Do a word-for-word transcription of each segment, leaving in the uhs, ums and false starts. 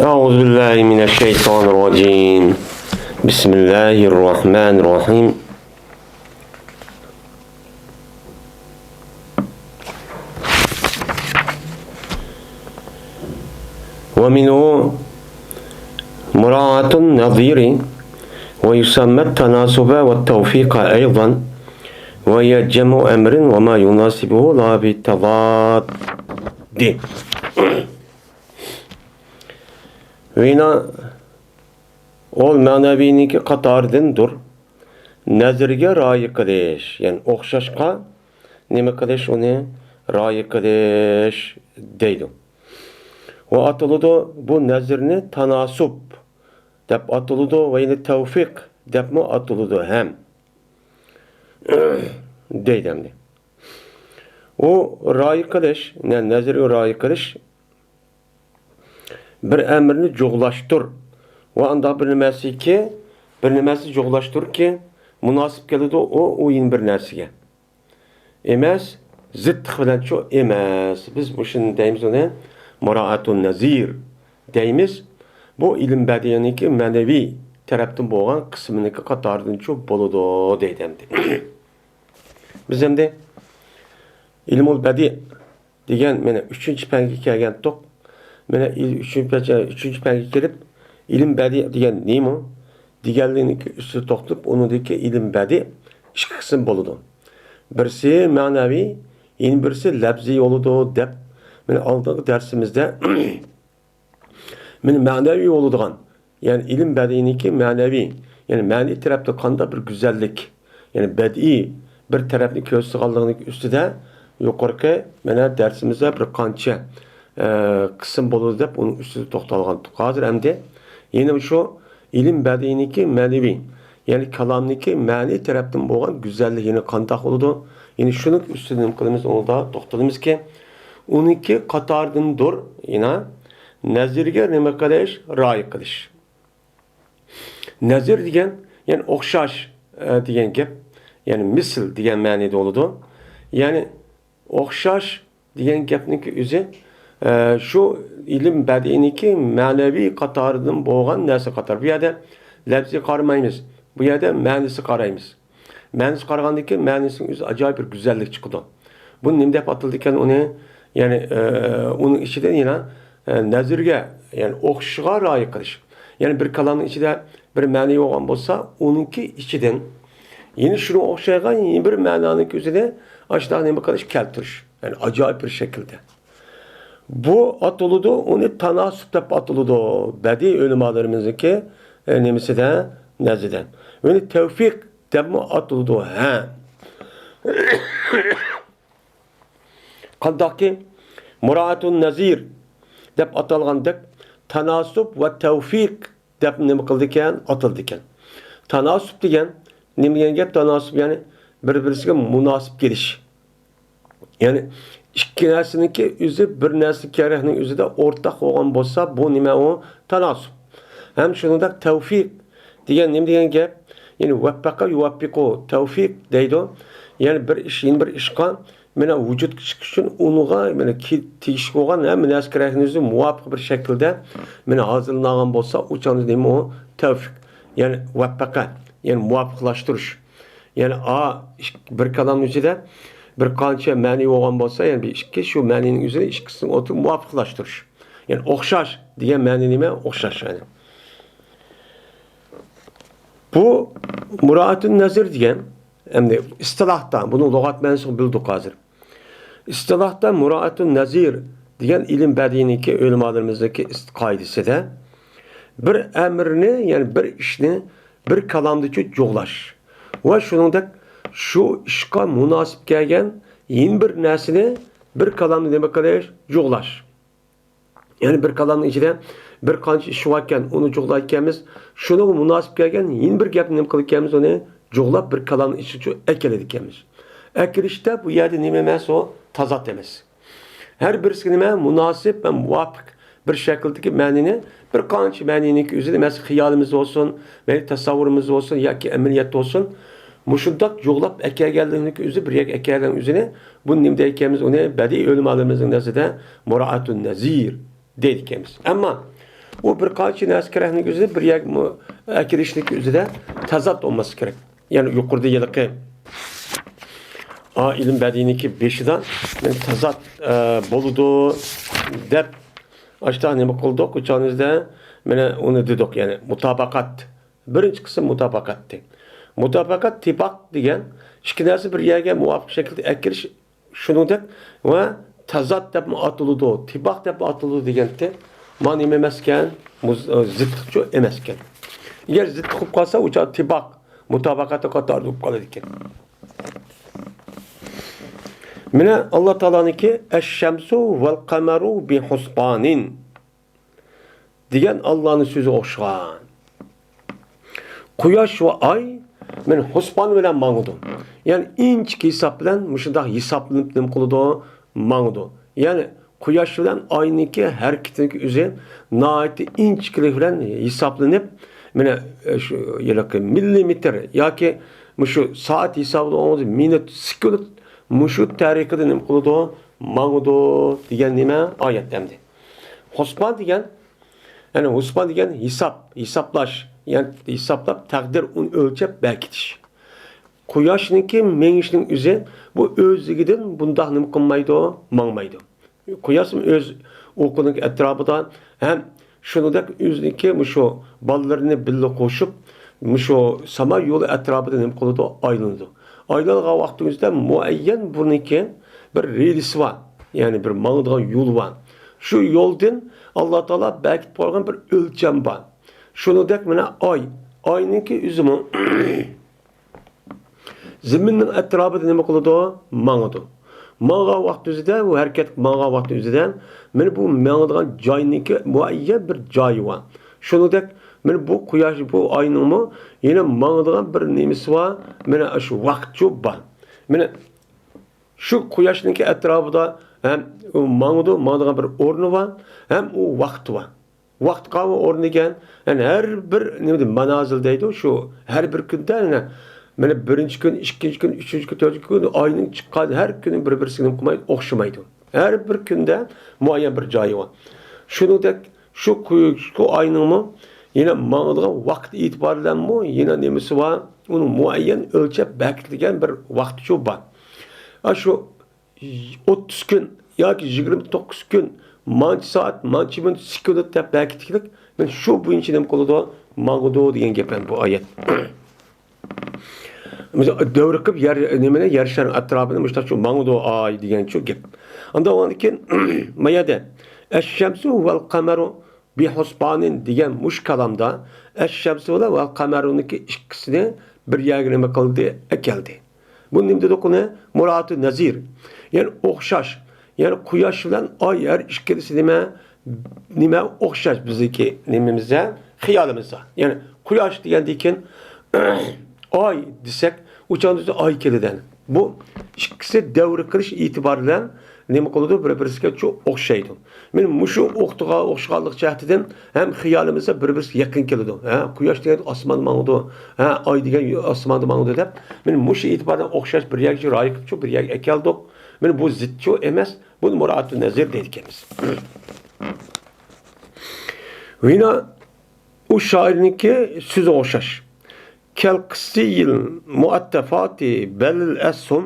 أعوذ بالله من الشيطان الرجيم. بسم الله الرحمن الرحيم. ومنه مراعاة النظير، ويسمى التناسب والتوفيق أيضا، وهي جمع أمر وما يناسبه لا بالتضاد. ۋىنا ئول مەنەۋىنىڭكى قاتارىدىندۇر. نەزىرگە رىئايە قىلىش، يەنى ئوخشاشقا نېمە قىلىش، ئۇنى رىئايە قىلىش دەيدۇ. ۋە ئاتىلىدۇ، بۇ نەزىرنى تاناسۇب دەپ ئاتىلىدۇ ۋە يەنە تەۋفىق دەپمۇ ئاتىلىدۇ ھەم. دەيدۇ ئەمدى. ئۇ رىئايە قىلىش، نە-، نەزىرگە رىئايە قىلىش، بىر ئەمىرنى جۇغلاشتۇر. ۋە ئانداق بىر نېمەسىكى، بىر نېمەسى جۇغلاشتۇركى، مۇناسىپ كېلىدۇ ئۇ، ئۇ يەنە بىر نەرسىگە. ئەمەس، زىتلىق بىلەنچۇ ئەمەس. بىز مۇشۇنى دەيمىز ئۇنى، مۇرائەتۇن نەزىر دەيمىز. بۇ ئىلىم بەدىئىنىڭكى مەنىۋى تەرەپتىن بولغان قىسمىنىڭكى قاتارىدىنچۇ بولىدۇ دەيدۇ ئەمدى. بىز ئەمدى ئىلمۇل بەدىئ دېگەن، مانا، ئۈچىنچى پەنگە كەلگەنتۇق. مانا، ئۈچىنچى پەن، ئۈچىنچى پەنگە كېلىپ، ئىلىم بەدىئ دېگەن نېمە؟ دېگەنلىكنىڭ ئۈستىدە توختىلىپ، ئۇنىڭدىكى ئىلىم بەدىئ ئىككى قىسىم بولىدۇ. بىرسى مەنەۋى، يەنە بىرسى لەپزىي بولىدۇ، دەپ، مانا، ئالدىنقى دەرسىمىزدە مانا مەنەۋى بولىدىغان، يەنى ئىلىم بەدىئىنىڭكى مەنەۋى، يەنى مەنىۋى تەرەپتە قانداق بىر گۈزەللىك، يەنى بەدىئىي بىر تەرەپنى كۆرسىتىدىغانلىقىنىڭ ئۈستىدە يۇقىرىقى مانا دەرسىمىزدە بىر قانچە، ئە، قىسىم بولىدۇ دەپ ئۇنىڭ ئۈستىدە توختالغانتۇق. ھازىر ئەمدى يەنە شۇ ئىلىم بەدىئىنىڭكى مەنىۋى، يەنى كالامنىڭكى مەنىۋى تەرەپتىن بولغان گۈزەللىك يەنە قانداق بولىدۇ؟ يەنە شۇنىڭ ئۈستىدە نېمە قىلىمىز، ئۇنىڭدا توختىلىمىزكى، ئۇنىڭكى قاتارىدىندۇر يەنە نەزىرگە نېمە قىلىش؟ رىئايە قىلىش. نەزىر دېگەن، يەنى ئوخشاش، ئە، دېگەن گەپ، يەنى مىسىل دېگەن مەنىدە بولىدۇ. يەنى ئوخشاش دېگەن گەپنىڭكى ئۆزى، ئە، شۇ ئىلىم بەدىئىنىڭكى مەنىۋى قاتارىدىن بولغان نەرسە قاتار. بۇ يەردە لەپزىگە قارىمايمىز. بۇ يەردە مەنىسىگە قارايمىز. مەنىسىگە قارىغاندىن كېيىن مەنىسىنىڭ ئۆزى ئاجايىپ بىر گۈزەللىك چىقىدۇ. بۇنى نېمە دەپ ئاتىلىدىكەن ئۇنى؟ يەنى، ئە، ئۇنىڭ ئىچىدىن يەنە، ئە، نەزىرگە، يەنى ئوخشىشىغا رىئايە قىلىش. يەنى بىر كالامنىڭ ئىچىدە بىر مەنە بولغان بولسا، ئۇنىڭكى ئىچىدىن يەنە شۇنىڭغا ئوخشايدىغان يەنە بىر مەنانىڭ ئۆزىنى ئاشۇنداق نېمە قىلىش، كەلتۈرۈش. يەنى ئاجايىپ بىر شەكىلدە. بۇ ئاتىلىدۇ، ئۇنى تاناسۇب دەپ ئاتىلىدۇ. بەدىئىي ئۆلىمالىرىمىزنىڭكى، ئە، نېمىسىدە، نەزىدە. ئۇنى تەۋفىق دەپمۇ ئاتىلىدۇ. ھە. قانداقكى مۇرائەتۇن نەزىر دەپ ئاتالغاندەك، تاناسۇب ۋە تەۋفىق دەپ نېمە قىلىدىكەن؟ ئاتىلىدىكەن. تاناسۇب دېگەن نېمە دېگەن گەپ؟ تاناسۇب، يەنى بىر-بىرسىگە مۇناسىپ كېلىش. يەنى ئىككى نەرسىنىڭكى ئۆزى بىر نەرسە كەرەكنىڭ ئۆزىدە ئورتاق بولغان بولسا، بۇ نېمە ئۇ؟ تاناسۇب. ھەم شۇنىڭدەك تەۋفىق دېگەن نېمە دېگەن گەپ؟ يەنى ۋەپپەقە يۇۋەپپىقۇ، تەۋفىق دەيدۇ. يەنى بىر ئىش، يەنە بىر ئىشقا مانا ۋۇجۇدقا چىقىش ئۈچۈن ئۇنىڭغا مانا كى-، تېگىشلىك بولغان ھەممە نەرسە كېرەكنى ئۆزى مۇۋاپىق بىر شەكىلدە مانا ھازىرلانغان بولسا، ئۇ چاغدا نېمە ئۇ؟ تەۋفىق. يەنى ۋەپپەقە، يەنى مۇۋاپىقلاشتۇرۇش. يەنى ئا، ئىك-، بىر كالامنىڭ ئىچىدە بىر قانچە مەنە بولغان بولسا، يەنى بىر ئىككى، شۇ مەنىنىڭ ئۆزىنى ئىككىسىنى ئوتتۇرىغا مۇۋاپىقلاشتۇرۇش. يەنى ئوخشاش دېگەن مەنە نېمە؟ ئوخشاش، يەنى. بۇ مۇرائەتۇن نەزىر دېگەن، ئەمدى ئىستىلاھتا، بۇنىڭ لۇغەت مەنىسىنى بىلدۇق ھازىر. ئىستىلاھتا مۇرائەتۇن نەزىر دېگەن ئىلىم بەدىئىنىڭكى، ئۆلىمالىرىمىزنىڭكى ئىست-، قائىدىسىدە بىر ئەمىرنى، يەنى بىر ئىشنى بىر كالامدىچۇ جۇغلاش ۋە شۇنىڭدەك شۇ ئىشقا مۇناسىپ كەلگەن يەنە بىر نەرسىنى بىر كالامدا نېمە قىلىش؟ جۇغلاش. يەنى بىر كالامنىڭ ئىچىدە بىر قانچە ئىش باركەن، ئۇنى جۇغلايدىكەنمىز. شۇنىڭغا مۇناسىپ كەلگەن يەنە بىر گەپنى نېمە قىلىدىكەنمىز؟ ئۇنى جۇغلاپ بىر كالامنىڭ ئىچىدە ئەكېلىدىكەنمىز. ئەكېلىشتە بۇ يەردە نېمە ئەمەس ئۇ؟ تازات ئەمەس. ھەر بىرسىگە نېمە؟ مۇناسىپ ۋە مۇۋاپىق بىر شەكىلدىكى مەنىنى، بىر قانچە مەنىنىڭكى ئۆزىنى، مەسىلەن، خىيالىمىزدا بولسۇن، مەيلى تەسەۋۋۇرىمىزدا بولسۇن ياكى ئەمەلىيەتتە بولسۇن، مۇشۇنداق جۇغلاپ ئەكەلگەنلىكنىڭكى ئۆزى، بىر يەرگە ئەكەلگەن ئۆزىنى، بۇنى نېمە دەيدىكەنمىز؟ ئۇنى بەدىئىي ئۆلىمالىرىمىزنىڭ نەزىرىدە مۇرائەتۇن نەزىر دەيدىكەنمىز. ئەمما ئۇ بىر قانچە نەرسە كېرەكلىك ئۆزىدە، بىر يەرگە ئەكېلىشلىك ئۆزىدە تازات بولماسلىقى كېرەك. يەنى يۇقىرىدا ھېلىقى ئا ئىلىم بەدىئىنىڭكى بېشىدا مەن تازات، ئە، بولىدۇ دەپ، ئاشتا نېمە قىلدۇق؟ ئۇ چاغىمىزدا مانا ئۇنى دېدۇق، يەنى مۇتاباقات. بىرىنچى قىسىم مۇتاباقاتتى. مۇتاباقات تىباق دېگەن ئىككى نەرسە بىر يەرگە مۇۋاپىق شەكىلدە ئەكىرىش، شۇنىڭدەك ۋە تازات دەپمۇ ئاتىلىدۇ، تىباق دەپمۇ ئاتىلىدۇ دېگەنتى. ما نېمە ئەمەسكەن؟ مۇز-، ئە، زىتلىقچۇ ئەمەسكەن. ئەگەر زىتلىق بولۇپ قالسا، ئۇ چاغ تىباق، مۇتاباقاتى قاتارىدا بولۇپ قالىدىكەن. مانا ئاللا تائالانىڭكى «ئەششەمسۇ ۋەل قەمەرۇ بىھۇسبانىن» دېگەن ئاللانىڭ سۆزىگە ئوخشىغان. قۇياش ۋە ئاي مانا ھۇسبان بىلەن ماڭىدۇ. يەنى ئىنچىكە ھېساب بىلەن مۇشۇنداق ھېسابلىنىپ نېمە قىلىدۇ؟ ماڭىدۇ. يەنى قۇياش بىلەن ئاينىڭكى ھەرىكىتىنىڭكى ئۆزى ناھايىتى ئىنچىكىلىك بىلەن ھېسابلىنىپ، مانا، ئە، شۇ ھېلىقى مىللىمېتىر ياكى مۇشۇ سائەت ھېسابىدا ئوڭۇز، مىنۇت، سېكۇنت مۇشۇ تەرىقىدە نېمە قىلىدۇ؟ ماڭىدۇ دېگەن نېمە؟ ئايەت ئەمدى. ھۇسبان دېگەن، يەنى ھۇسبان دېگەن ھېساب، ھېسابلاش، يەنى ھېسابلاپ تەقدىر، ئۇنى ئۆلچەپ بەكىتىش. قۇياشنىڭكى مېڭىشنىڭ ئۆزى بۇ ئۆزلۈكىدىن بۇنداق نېمە قىلمايدۇ، ماڭمايدۇ. قۇياشمۇ ئۆز ئوقىنىڭ ئەتراپىدا ھەم شۇنىڭدەك ئۆزىنىڭكى مۇشۇ بالىلىرىنى بىللە قوشۇپ، مۇشۇ ساما يولى ئەتراپىدا نېمە قىلىدۇ؟ ئايلىنىدۇ. ئايلانغان ۋاقتىمىزدا مۇئەييەن بۇنىڭكى بىر رېلىسى بار، يەنى بىر ماڭىدىغان يولى بار. شۇ يولدىن ئاللا تائالا بەكىتىپ قويغان بىر ئۆلچەم بار. شۇنىڭدەك مانا ئاي، ئاينىڭكى ئۆزىمۇ زېمىننىڭ ئەتراپىدا نېمە قىلىدۇ؟ ماڭىدۇ. ماڭغان ۋاقتى ئۆزىدە، ئۇ ھەرىكەت ماڭغان ۋاقتى ئۆزىدە، مانا بۇ ماڭىدىغان جاينىڭكى مۇئەييەن بىر جايى بار. شۇنىڭدەك، مانا بۇ قۇياش، بۇ ئاينىڭمۇ يەنە ماڭىدىغان بىر نېمىسى بار، مانا شۇ ۋاقتى بار. مانا شۇ قۇياشنىڭكى ئەتراپىدا ھەم ئۇ ماڭىدۇ، ماڭىدىغان بىر ئورنى بار، ھەم ئۇ ۋاقتى بار. ۋاقىت قاۋا ئورنى ئىكەن. يەنى ھەر بىر نېمىدە مانازىل دەيدۇ، شۇ ھەر بىر كۈندە، يەنى مانا بىرىنچى كۈن، ئىككىنچى كۈن، ئۈچىنچى كۈن، تۆتىنچى كۈن، ئاينىڭ چىققان ھەر كۈنى بىر-بىرسىگە نېمە قىلمايدۇ، ئوخشىمايدۇ. ھەر بىر كۈندە مۇئەييەن بىر جايى بار. شۇنىڭدەك شۇ قۇي-، شۇ ئاينىڭمۇ يەنە ماڭىدىغان ۋاقىت ئېتىبارى بىلەنمۇ يەنە نېمىسى بار؟ ئۇنىڭ مۇئەييەن ئۆلچەپ بەكىتىلگەن بىر ۋاقتى شۇ بار. ئا، شۇ ئوتتۇز كۈن ياكى يىگىرمە توققۇز كۈن، مانچە سائەت، مانچە مىنۇت، سېكۇنت دەپ بەكىتىكلىك، مانا شۇ بويىچە نېمە قىلىدۇ؟ ماڭىدۇ دېگەن گەپ ئەمدى بۇ ئايەت. دەۋر قىلىپ يەر، نېمىنى، يەر شارىنىڭ ئەتراپىنى مۇشۇنداق شۇ ماڭىدۇ ئاي دېگەن شۇ گەپ. ئاندا ئۇنىڭدىن كېيىن ما يەردە «ئەششەمسۇ ۋەل قەمەرۇ بىھۇسبانىن» دېگەن مۇشۇ كالامدا «ئەششەمسۇ» بىلەن «ۋەل قەمەرۇنىڭكى» ئىككىسىنى بىر يەرگە نېمە قىلدى؟ ئەكەلدى. بۇ نېمە دېدۇق ئۇنى؟ مۇرائەتۇ نەزىر. يەنى ئوخشاش. يەنى قۇياش بىلەن ئاي ھەر ئىككىلىسى نېمە؟ نېمە ئوخشاش بىزنىڭكى نېمىمىزدە؟ خىيالىمىزدا. يەنى قۇياش دېگەندىن كېيىن ئاي دېسەك، ئۇ چاغدا ئاي كېلىدۇ. بۇ ئىككىسى دەۋر قىلىش ئېتىبارى بىلەن نېمە قىلىدۇ؟ بىر-بىرسىگە شۇ ئوخشايدۇ. مانا مۇشۇ ئوخشىغانلىق جەھىتىدىن ھەم خىيالىمىزدا بىر-بىرسىگە يېقىن كېلىدۇ. ھە، قۇياش دېگەن ئاسماندا ماڭىدۇ، ھە، ئاي دېگەن ئاسماندا ماڭىدۇ دەپ، مانا مۇشۇ ئېتىباردىن ئوخشاش بىر يەرگە رايى قىلىپ شۇ بىر يەرگە ئەكەلدۇق. مانا بۇ زىتچۇ ئەمەس، بۇنى مۇرائەتۇ نەزىر دەيدىكەنمىز. ۋىنا ئۇ شائىرنىڭكى سۆزىگە ئوخشاش. كەلقىسىيىل مۇئەتتەفاتى بەلىل ئەسسۇم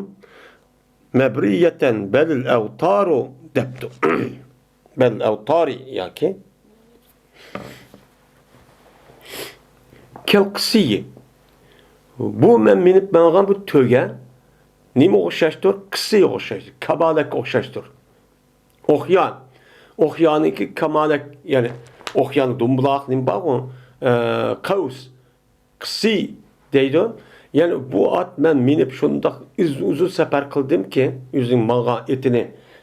مەبرىيەتەن بەلىل ئەۋتارۇ دەپتۇ. بەلىل ئەۋتارى ياكى كەلقىسىيى. بۇ مەن مىنىپ ماڭغان بۇ تۆگە نېمىگە ئوخشاشتۇر؟ قىسسىيىگە ئوخشاشتۇر. كامالەككە ئوخشاشتۇر. ئوخيان. ئوخياننىڭكى كامالەك، يەنى ئوخيان، دومبۇلاق نېمە بارغۇ؟ ئە، قەۋس. قىسسىي دەيدۇ. يەنى بۇ ئات مەن مىنىپ شۇنداق ئۇز-، ئۇزۇن سەپەر قىلدىمكى، ئۆزىنىڭ ماڭغان ئېتىنى،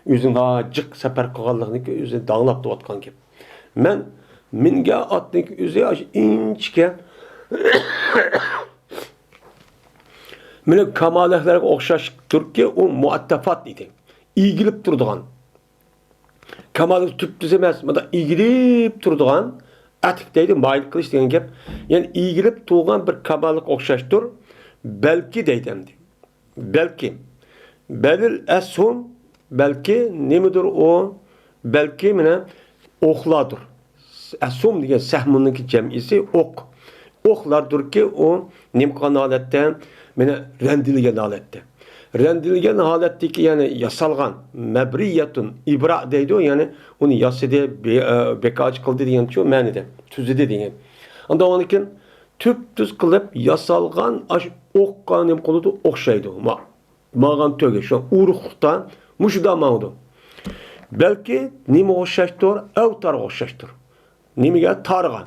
ئۆزىنىڭ ناھايىتى جىق سەپەر قىلغانلىقىنى ئۆزى داڭلاپ تۇرۇۋاتقان گەپ. مەن مىنگەن ئاتنىڭكى ئۆزى ئاشۇ ئىنچىكە مېنىڭ كامالەكلەرگە ئوخشاشتۇركى، ئۇ مۇئەتتەفات ئىدى. ئېگىلىپ تۇرىدىغان. كامالەك تۈپتۈز ئەمەس، مۇنداق ئېگىلىپ تۇرىدىغان، ئەتىك دەيدۇ، مايىل قىلىش دېگەن گەپ. يەنى ئېگىلىپ تۇرغان بىر كامالەككە ئوخشاشتۇر. بەلكى دەيدۇ ئەمدى. بەلكى. بەلىل ئەسھۇم، بەلكى نېمىدۇر ئۇ؟ بەلكى مانا ئوقلاردۇر. ئەسۇم دېگەن سەھمۇنىڭكى جەمئىسى ئوق. ئوقلاردۇركى، ئۇ نېمە قىلغان ھالەتتە؟ مانا رەندىلىگەن ھالەتتە. رەندىلىگەن ھالەتتىكى، يەنى ياسالغان، مەبرىيەتۇن، ئىبرا دەيدۇ، يەنى ئۇنى ياسىدى، بى-، ئە، بىكاج قىلدى دېگەنچۇ مەنىدە، تۈزىدى دېگەن. ئاندىن ئۇنىڭدىن كېيىن تۈپتۈز قىلىپ ياسالغان ئاش ئوققا نېمە قىلىدۇ؟ ئوخشايدۇ. ما-، ماڭغان تۆگە، شۇ ئۇرۇقلۇقتا مۇشۇدا ماڭىدۇ. بەلكى نېمىگە ئوخشاشتۇر؟ ئەۋتارغا ئوخشاشتۇر. نېمىگە؟ تارغا.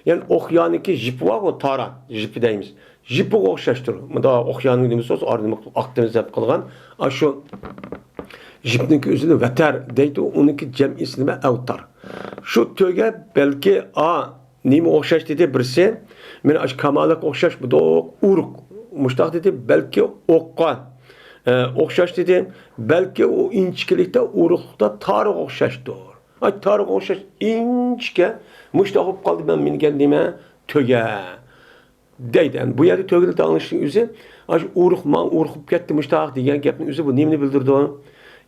يەنى ئوقيانىڭكى ژىپى بارغۇ، تارا ژىپى دەيمىز. ژىپىغا ئوخشاشتۇر. مۇنداق ئوقياننىڭ نېمىسى بولسا، ئارىدىن ئاقتىن زەپ قىلغان. ئاشۇ ژىپنىڭكى ئۆزىنى ۋەتەر دەيدۇ، ئۇنىڭكى جەمئىسى نېمە؟ ئەۋتار. شۇ تۆگە بەلكى، ئا، نېمە ئوخشاش دېدى بىرسى؟ مانا ئاشۇ كامالەتكە ئوخشاش، بۇدۇق، ئۇرۇق. مۇشتاق دېدى، بەلكى ئوققا، ئە، ئوخشاش دېدى. بەلكى ئۇ ئىنچىكىلىكتە، ئۇرۇقلۇقتا تارغا ئوخشاشتۇر. ئاي، تارغا ئوخشاش ئىنچىكە، مۇشتاق بولۇپ قالدى مەن مىنگەن نېمە؟ تۆگە. دەيدۇ. ئەمدى بۇ يەردە تۆگىنى داڭلىشنىڭ ئۆزى، ئاشۇ ئۇرۇق ماڭا ئۇرۇق بولۇپ كەتتى مۇشتاق دېگەن گەپنىڭ ئۆزى بۇ نېمىنى بىلدۈرىدۇ؟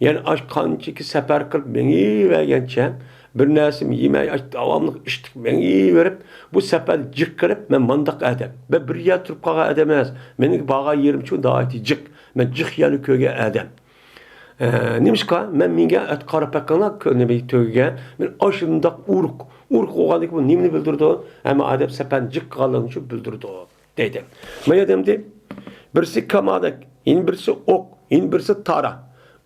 يەنى ئاشۇ قانچىكى سەپەر قىلىپ مېڭىۋەرگەنچە، بىر نەرسىمۇ يېمەي، ئاشۇ داۋاملىق ئىشتىك مېڭىۋېرىپ، بۇ سەپەرنى جىق قىلىپ، مەن مانداق ئادەم. مەن بىر يەردە تۇرۇپ قالغان ئادەم ئەمەس. مېنىڭ بارغان يېرىم شۇ ناھايىتى جىق. مەن جىق يەرنى كۆرگەن ئادەم. ئە، نېمىشقا؟ مەن مىنگەن ئەت قارا پەككىڭلار كۆرنىمەي تۆگىگە. مەن ئاشۇنداق ئۇرۇق، ئۇرۇق بولغاندىكىن بۇ نېمىنى بىلدۈرىدۇ؟ ھەممە ئادەم سەپەرنى جىق قىلغانلىقىنى شۇ بىلدۈرىدۇ، دەيدۇ. ما يەردە ئەمدى بىرسى كامالەت، يەنە بىرسى ئوق، يەنە بىرسى تارا.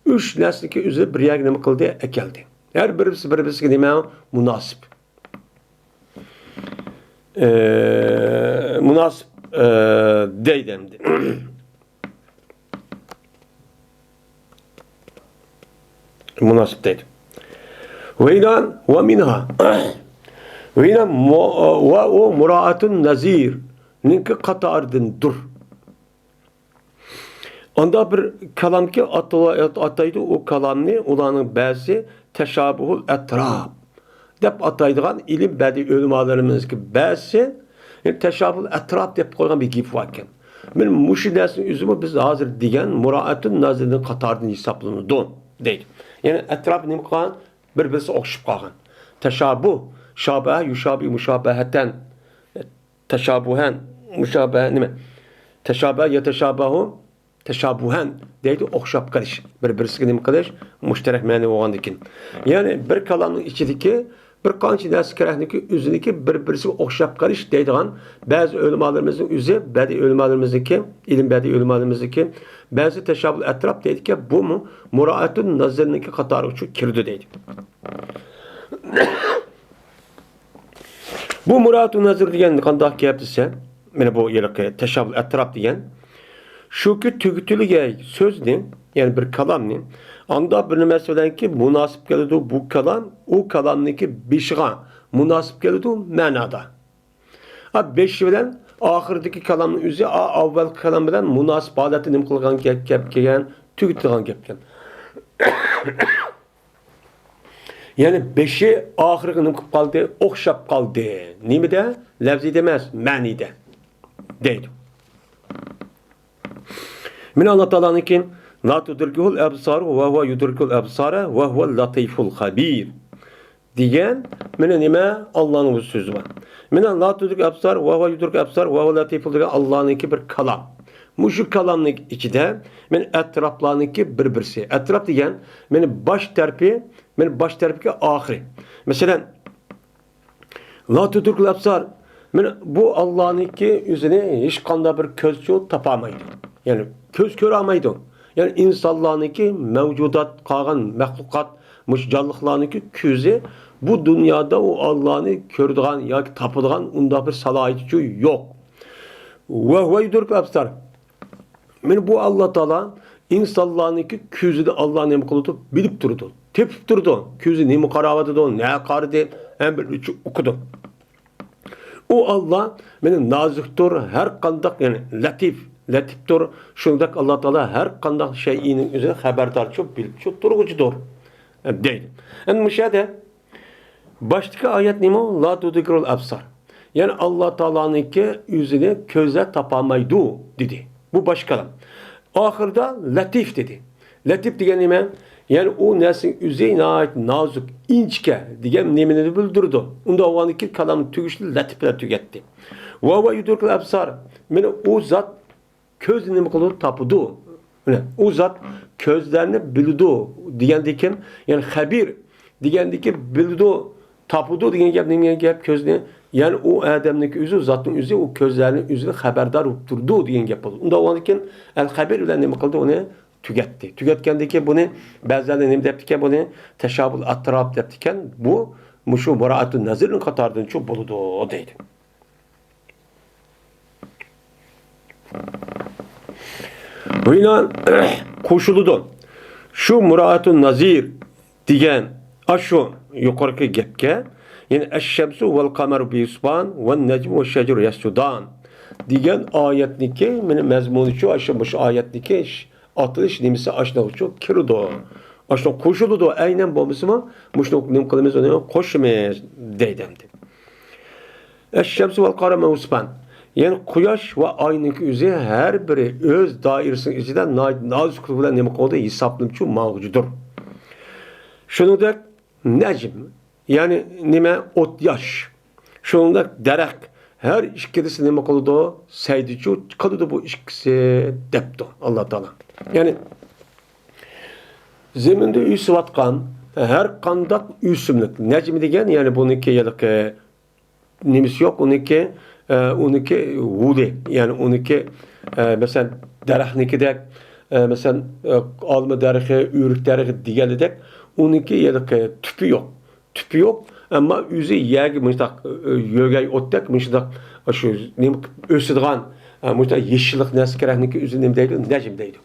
ئۈچ نەرسىنىڭكى ئۆزى بىر يەرگە نېمە قىلدى؟ ئەكەلدى. ھەر بىرسى بىر-بىرسىگە نېمە؟ مۇناسىپ. ئە، مۇناسىپ، ئە، دەيدۇ ئەمدى. مۇناسىپ دەيدۇ. ۋەينان ۋە مىنھا. ۋەينان مۇ-، ۋە ئۇ مۇرائەتۇن نەزىرنىڭكى قاتارىدىندۇر. ئاندا بىر كالامكى ئاتىلا-، ئاتايدۇ، ئۇ كالامنى ئۇلارنىڭ بەزىسى تەشابۇھۇل ئەتراپ دەپ ئاتايدىغان ئىلىم بەدىئىي ئۆلىمالىرىمىزنىڭكى بەزىسى، يەنى تەشابۇھۇل ئەتراپ دەپ قويغان بىر گېپى باركەن. مانا مۇشۇ نەرسىنىڭ ئۆزىمۇ بىز ھازىر دېگەن مۇرائەتۇن نەزىرنىڭ قاتارىدىن ھېسابلىنىدۇ، دەيدۇ. يەنى ئەتراپ نېمە قىلغان؟ بىر-بىرسىگە ئوخشىشىپ قالغان. تەشابۇھ، شابەھە، يۇشابىھۇ مۇشابەھەتەن. تەشابۇھەن، مۇشابەھە نېمە؟ تەشابەھە، يەتەشابەھۇ، تەشابۇھەن دەيدۇ، ئوخشاپ قېلىش. بىر-بىرسىگە نېمە قىلىش؟ مۇشتەرەك مەنە بولغاندىكىن. يەنى بىر كالامنىڭ ئىچىدىكى بىر قانچە نەرسە كېرەكنىكى ئۆزىنىڭكى بىر-بىرسىگە ئوخشاپ قېلىش دەيدىغان بەزى ئۆلىمالىرىمىزنىڭ ئۆزى، بەدىئىي ئۆلىمالىرىمىزنىڭكى، ئىلىم بەدىئىي ئۆلىمالىرىمىزنىڭكى بەزى تەشابۇل ئەتراپ دەيدىكەن، بۇمۇ مۇرائەتۇن نەزىرنىڭكى قاتارىغا شۇ كىرىدۇ دەيدۇ. بۇ مۇرائەتۇن نەزىر دېگەن قانداق گەپ دېسە، مانا بۇ ھېلىقى تەشابۇل ئەتراپ دېگەن، شۇكى تۈگىتىلگەي سۆزنى، يەنى بىر كالامنى، ئاندا بىر نېمىسى بىلەنكى مۇناسىپ كېلىدۇ، بۇ كالام ئۇ كالامنىڭكى بېشىغا مۇناسىپ كېلىدۇ مەنادا. ئا، بېشى بىلەن ئاخىرىدىكى كالامنىڭ ئۆزى، ئا، ئاۋۋالقى كالام بىلەن مۇناسىپ ھالەتتە نېمە قىلغان گەپ، گەپ كەلگەن، تۈگىتىدىغان گەپ كەلگەن. يەنى بېشى ئاخىرىغا نېمە قىلىپ قالدى؟ ئوخشاپ قالدى. نېمىدە؟ لەۋزىيدە ئەمەس، مەنىدە. دەيدۇ. مانا ئاللا تائالانىڭكى لا تۇدرىكۇھۇل ئەبسارۇ ۋە ھۇۋە يۇدرىكۇل ئەبسارە ۋە ھۇۋەل لەتىفۇل خەبىر دېگەن، مانا نېمە؟ ئاللانىڭ ئۆز سۆزى بار. مانا لا تۇدرىكۇل ئەبسار ۋە ھۇۋە يۇدرىكۇل ئەبسار ۋە ھۇۋە لەتىفۇل دېگەن ئاللانىڭكى بىر كالام. مۇشۇ كالامنىڭ ئىچىدە مانا ئەتراپلارنىڭكى بىر-بىرسى. ئەتراپ دېگەن مانا باش تەرىپى، مانا باش تەرىپىكى ئاخىرى. مەسىلەن، لا تۇدرىكۇل ئەبسار. مانا بۇ ئاللانىڭكى ئۆزىنى ھېچقانداق بىر كۆزچۇ تاپالمايدۇ. يەنى كۆز كۆرەلمەيدۇ. يەنى ئىنسانلارنىڭكى مەۋجۇدات قالغان مەخلۇقات، مۇشۇ جانلىقلارنىڭكى كۆزى بۇ دۇنيادا ئۇ ئاللانى كۆرىدىغان ياكى تاپىدىغان ئۇنداق بىر سالاھىيىتى يوق. ۋە ھۇۋە يۇدرىكۇل ئەبسار. مانا بۇ ئاللا تائالا ئىنسانلارنىڭكى كۆزىدە ئاللا نېمە قىلىدۇ؟ بىلىپ تۇرىدۇ. تېپىپ تۇرىدۇ. كۆزى نېمە قاراۋاتىدۇ، نە قارىدى، ھەم بىر ئۇچۇ ئۇقىدۇ. ئۇ ئاللا مانا نازۇكتۇر، ھەر قانداق، يەنى لەتىپ، لەتىپتۇر. شۇنداق ئاللا تائالا ھەر قانداق شەيئىنىڭ ئۆزىنى خەۋەردارچۇ، بىلىپچۇ تۇرغۇچىدۇر، دەيدۇ. ئەمدى مۇشۇ يەردە باشتىكى ئايەت نېمە؟ لا تۇدرىكۇل ئەبسار. يەنى ئاللا تائالانىڭكى ئۆزىنى كۆزلەر تاپالمايدۇ دېدى. بۇ باش كالام. ئاخىرىدا لەتىف دېدى. لەتىپ دېگەن نېمە؟ يەنى ئۇ نەرسىنىڭ ئۆزى ناھايىتى نازۇك، ئىنچىكە دېگەن نېمىنى بىلدۈرىدۇ. ئۇنداق بولغاندىكىن كالامنى تۈگىشىدە لەتىپ بىلەن تۈگەتتى. ۋە ھۇۋە يۇدرىكۇل ئەبسار. مانا ئۇ زات كۆزنى نېمە قىلىدۇ؟ تاپىدۇ. مانا ئۇ زات كۆزلەرنى بىلىدۇ دېگەندىكىن، يەنى خەبىر دېگەندىكى بىلىدۇ، تاپىدۇ دېگەن گەپ نېمە گەپ؟ كۆزنى، يەنى ئۇ ئادەمنىڭكى ئۆزى، زاتنىڭ ئۆزى، ئۇ كۆزلەرنىڭ ئۆزىنى خەۋەردار بولۇپ تۇرىدۇ دېگەن گەپ بولىدۇ. ئۇنداق بولغاندىكىن ئەل خەبىر بىلەن نېمە قىلدى؟ ئۇنى تۈگەتتى. تۈگەتكەندىن كېيىن بۇنى بەزىلەر نېمە دەپتىكەن؟ بۇنى تەشابۇل ئەتراپ دەپتىكەن. بۇ مۇشۇ مۇرائەتۇن نەزىرنىڭ قاتارىدىنچۇ بولىدۇ دەيدۇ. بۇ يەنە قوشۇلىدۇ. شۇ مۇرائەتۇن نەزىر دېگەن ئاشۇ يۇقىرىقى گەپكە، يەنى ئەششەمسۇ ۋەل قەمەرۇ بىھۇسبان ۋەن نەجمۇ ۋەششەجەرۇ يەسجۇدان دېگەن ئايەتنىكى، مېنى مەزمۇنىچۇ ئاشۇ، مۇشۇ ئايەتنىكى ئاتىلىش نېمىسى ئاشۇنىڭغىچۇ كىرىدۇ. ئاشۇنىڭ قوشۇلىدۇ. ئەينەن بولمىسىمۇ، مۇشۇنى نېمە قىلىمىز، ئۇنى قوشىمىز دەيدۇ ئەمدى. ئەششەمسۇ ۋەل قەمەرۇ بىھۇسبان. يەنى قۇياش ۋە ئاينىڭكى ئۆزى ھەر بىرى ئۆز دائىرىسىنىڭ ئىچىدە ناھايىتى نازۇكلۇق بىلەن نېمە قىلىدۇ؟ ھېسابلىنىپچۇ ماڭغۇچىدۇر. شۇنىڭدەك نەجم، يەنى نېمە؟ ئوتياش. شۇنىڭدەك دەرەخ، ھەر ئىككىلىسى نېمە قىلىدۇ؟ سەيدىچۇ قىلىدۇ بۇ ئىككىسى، دەپتۇ ئاللا تائالا. يەنى زېمىندا ئۆسۈۋاتقان ھەر قانداق ئۆسۈملۈك، نەجم دېگەن، يەنى بۇنىڭكى ھېلىقى نېمىسى يوق، ئۇنىڭكى، ئە، ئۇنىڭكى ھۇدى، يەنى ئۇنىڭكى، ئە، مەسىلەن، دەرەخنىڭكىدەك، ئە، مەسىلەن، ئە، ئالما دەرىخى، ئۆرۈك دەرىخى دېگەندەك، ئۇنىڭكى ھېلىقى تۈپى يوق. تۈپى يوق، ئەمما ئۆزى يەرگە مۇشۇنداق، ئە، يۆگەي ئوتتەك، مۇشۇنداق، شۇ نېمە قىلىپ ئۆسىدىغان، ئە، مۇشۇنداق يېشىللىق نەرسە كېرەكنىڭكى ئۆزى نېمە دەيدۇ؟ نەجم دەيدۇ.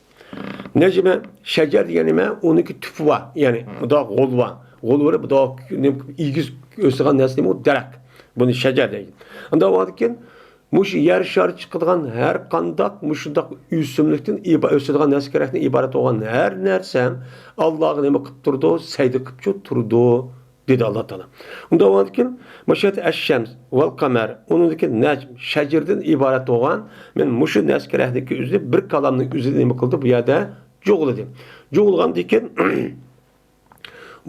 نەجمە، شەجەر دېگەن نېمە؟ ئۇنىڭكى تۈپى بار، يەنى مۇنداق غولى بار. غوللىرى مۇنداق نېمە ئېگىز ئۆسىدىغان نەرسە نېمە؟ ئۇ دەرەخ. بۇنى شەجەر دەيدۇ. ئۇنداق بولغاندىكىن، مۇشۇ يەر شارى چىقىدىغان ھەر قانداق مۇشۇنداق ئۆسۈملۈكتىن ئىبا-، ئۆسىدىغان نەرسە كېرەكتىن ئىبارەت بولغان ھەر نەرسە ئاللاغا نېمە قىلىپ تۇرىدۇ؟ سەجدە قىلىپچۇ تۇرىدۇ، دېدى ئاللا تائالا. ئۇنداق بولغاندىكىن، ماشۇ يەردە ئەششەمس ۋەل قەمەر، ئۇنىڭدىكى نەجم، شەجەردىن ئىبارەت بولغان، مەن مۇشۇ نەرسە كېرەكلىكى ئۆزى بىر كالامنىڭ ئۆزىدە نېمە قىلدى؟ بۇ يەردە جۇغلىدى. جۇغلىغاندىكىن،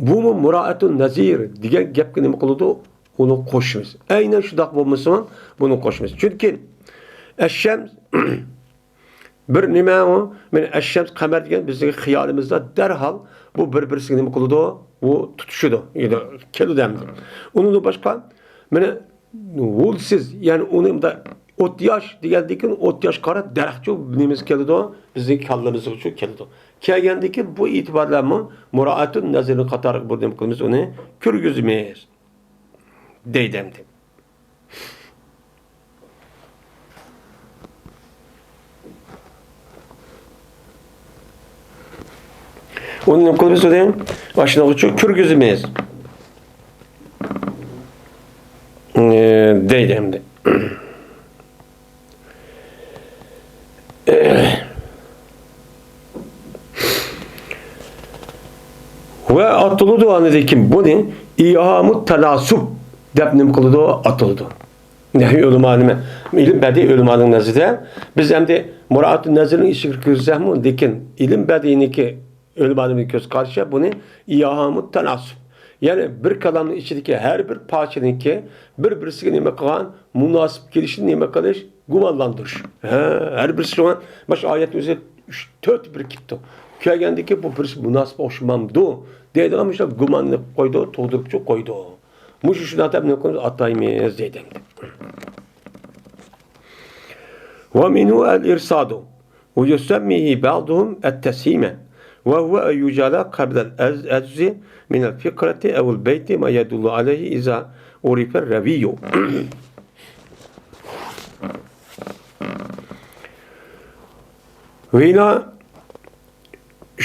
بۇمۇ مۇرائەتۇن نەزىر دېگەن گەپكە نېمە قىلىدۇ؟ ئۇنى قوشىمىز. ئەينەن شۇنداق بولمىسىمۇ، بۇنى قوشىمىز. چۈنكى ئەششەمس بىر نېمە ئۇ؟ مانا ئەششەمس قەمەر دېگەن بىزنىڭ خىيالىمىزدا دەرھال بۇ بىر-بىرسىگە نېمە قىلىدۇ؟ ئۇ تۇتىشىدۇ. يەنى كېلىدۇ ئەمدى. ئۇنىڭدىن باشقا، مانا ھۇدسىز، يەنى ئۇنى مۇنداق ئوتياش دېگەندىن كېيىن ئوتياش قارا دەرەخچۇ نېمىسى كېلىدۇ؟ بىزنىڭ كاللىمىزغىچۇ كېلىدۇ. كەلگەندىن كېيىن بۇ ئېتىبارلارمۇ مۇرائەتۇن نەزىرنىڭ قاتارىغا بۇ نېمە قىلىمىز؟ ئۇنى كىرگۈزىمىز. دەيدۇ ئەمدى. ئۇنى نېمە قىلىمىز ئۇنى؟ ئاشۇنىڭغىچۇ كىرگۈزىمىز. ئى، دەيدۇ ئەمدى. ۋە ئاتىلىدۇ ئاندىن كېيىن بۇنى ئىھامۇ تاناسۇب دەپ نېمە قىلىدۇ؟ ئاتىلىدۇ. نەھۋى ئۆلىما نېمە؟ ئىلىم بەدىئىي ئۆلىمانىڭ نەزىرىدە بىز ئەمدى مۇرائەتۇن نەزىرنىڭ ئىچىگە كىرگۈزسەكمۇ، لېكىن ئىلىم بەدىئىينىڭكى ئۆلىمانىڭ كۆز قارىشى بۇنى ئىھامۇ تاناسۇب. يەنى بىر كالامنىڭ ئىچىدىكى ھەر بىر پارچىنىڭكى بىر-بىرسىگە نېمە قىلغان، مۇناسىپ كېلىشىنى نېمە قىلىش، گۇمانلاندۇرۇش. ھە، ھەر بىرسى شۇڭا، مانا شۇ ئايەتنىڭ ئۆزى ئۈچ، تۆت بىر كېلىپتۇ. كەلگەندىكى بۇ بىرسى مۇناسىپ ئوخشىمامدۇ دەيدىغان مۇشۇ گۇماننى قويىدۇ، تۇغدۇرۇپچۇ قويىدۇ. مۇشۇ شۇنداق دەپ نېمە قىلىمىز؟ ئاتايمىز دەيدۇ. ومنه الإرصاد ويسميه بعضهم التسهيم، وهو أن يجعل قبل الأجز من الفقرة أو البيت ما يدل عليه إذا عرف الراوي. ۋە يەنە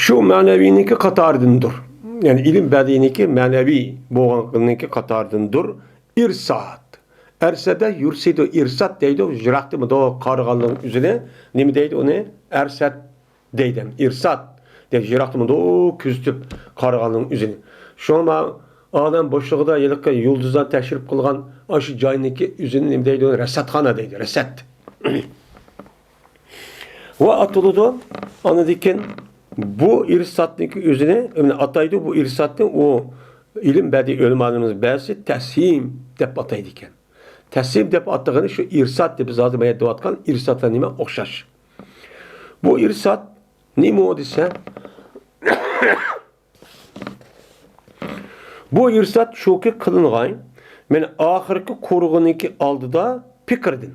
شۇ مەنەۋىينىڭكى قاتارىدىندۇر. يەنى ئىلىم بەدىئىينىڭكى مەنەۋى بولغانلىقىنىڭكى قاتارىدىندۇر. ئىرساد. ئەرسەدە يۇرسىدۇ، ئىرساد دەيدۇ، يىراقتىمىدۇ قارىغانلىقنىڭ ئۆزىنى نېمە دەيدۇ ئۇنى؟ ئەرسەد دەيدۇ. ئىرساد دەيدۇ، يىراقتىمىدۇ كۆزىتىپ قارىغانلىقنىڭ ئۆزىنى. شۇڭا مانا ئالەم بوشلۇقىدا ھېلىقى يۇلدۇزلار تەشرىپ قىلغان ئاشۇ جاينىڭكى ئۆزىنى نېمە دەيدۇ؟ رەسەتخانا دەيدۇ، رەسەت. ۋە ئاتىلىدۇ. ئاندىن كېيىن بۇ ئىرساتنىڭكى ئۆزىنى، يەنى ئاتايدۇ بۇ ئىرساتنى، ئۇ ئىلىم بەدىئىي ئۆلىمالىرىمىز بەزىسى تەسھىم دەپ ئاتايدىكەن. تەسھىم دەپ ئاتىغىنى شۇ ئىرسات دەپ بىز ھازىر بايان دەۋاتقان ئىرساتلار نېمە ئوخشاش. بۇ ئىرسات نېمە دېسە، بۇ ئىرسات شۇكى قىلىنغان، مەن ئاخىرقى قۇرۇغىنىڭكى ئالدىدا پىكىردىن.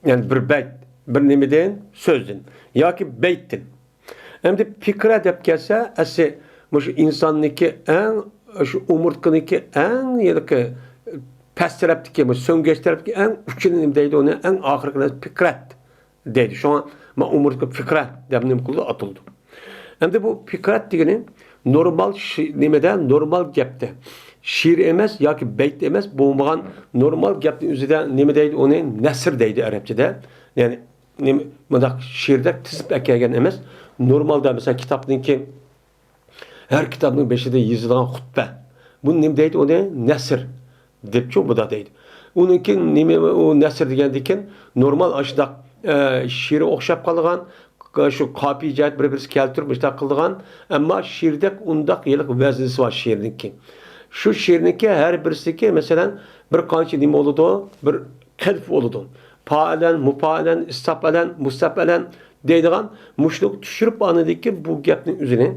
يەنى بىر بەيت، بىر نېمىدىن، سۆزدىن ياكى بەيتتىن. ئەمدى پىكرە دەپ كەلسە، ئەسلى مۇشۇ ئىنساننىڭكى ئەڭ، شۇ ئومۇرتقىنىڭكى ئەڭ ھېلىقى پەس تەرەپتىكى، مۇشۇ سۆڭگەچ تەرەپتىكى ئەڭ ئۇچىنى نېمە دەيدۇ ئۇنى؟ ئەڭ ئاخىرقى نەرسە پىكرەت دەيدۇ. شۇڭا ما ئومۇرتقا پىكرە دەپ نېمە قىلىدۇ، ئاتىلىدۇ. ئەمدى بۇ پىكرەت دېگىنى نورمال شى-، نېمىدە، نورمال گەپتە. شېئىر ئەمەس ياكى بەيت ئەمەس، بولمىغان نورمال گەپنىڭ ئۆزىدە نېمە دەيدۇ ئۇنى؟ نەسر دەيدۇ ئەرەبچىدە. يەنى نېمە، مۇنداق شېئىردەك تىزىپ ئەكەلگەن ئەمەس، نورمالدا مەسىلەن كىتابنىڭكى، ھەر كىتابنىڭ بېشىدا يېزىلغان خۇتبە. بۇنى نېمە دەيدۇ ئۇنى؟ نەسر دەپچۇ بۇدا دەيدۇ. ئۇنىڭكى نېمە ئۇ نەسر دېگەندىكىن نورمال ئاشۇنداق، ئە، شېئىرى ئوخشاپ قالغان، شۇ قاپىيە جەھەت بىر-بىرسى كەلتۈرۈپ مۇشۇنداق قىلىدىغان، ئەمما شېئىردەك ئۇنداق ھېلىقى ۋەزنىسى بار شېئىرنىڭكى. شۇ شېئىرنىڭكى ھەر بىرسىدىكى مەسىلەن بىر قانچە نېمە بولىدۇ؟ بىر قەلب بولىدۇ. پائىلەن، مۇپائىلەن، ئىستەپئەلەن، مۇستەپئەلەن دەيدىغان مۇشۇنى چۈشۈرۈپ ئاندىن كېيىن بۇ گەپنىڭ ئۆزىنى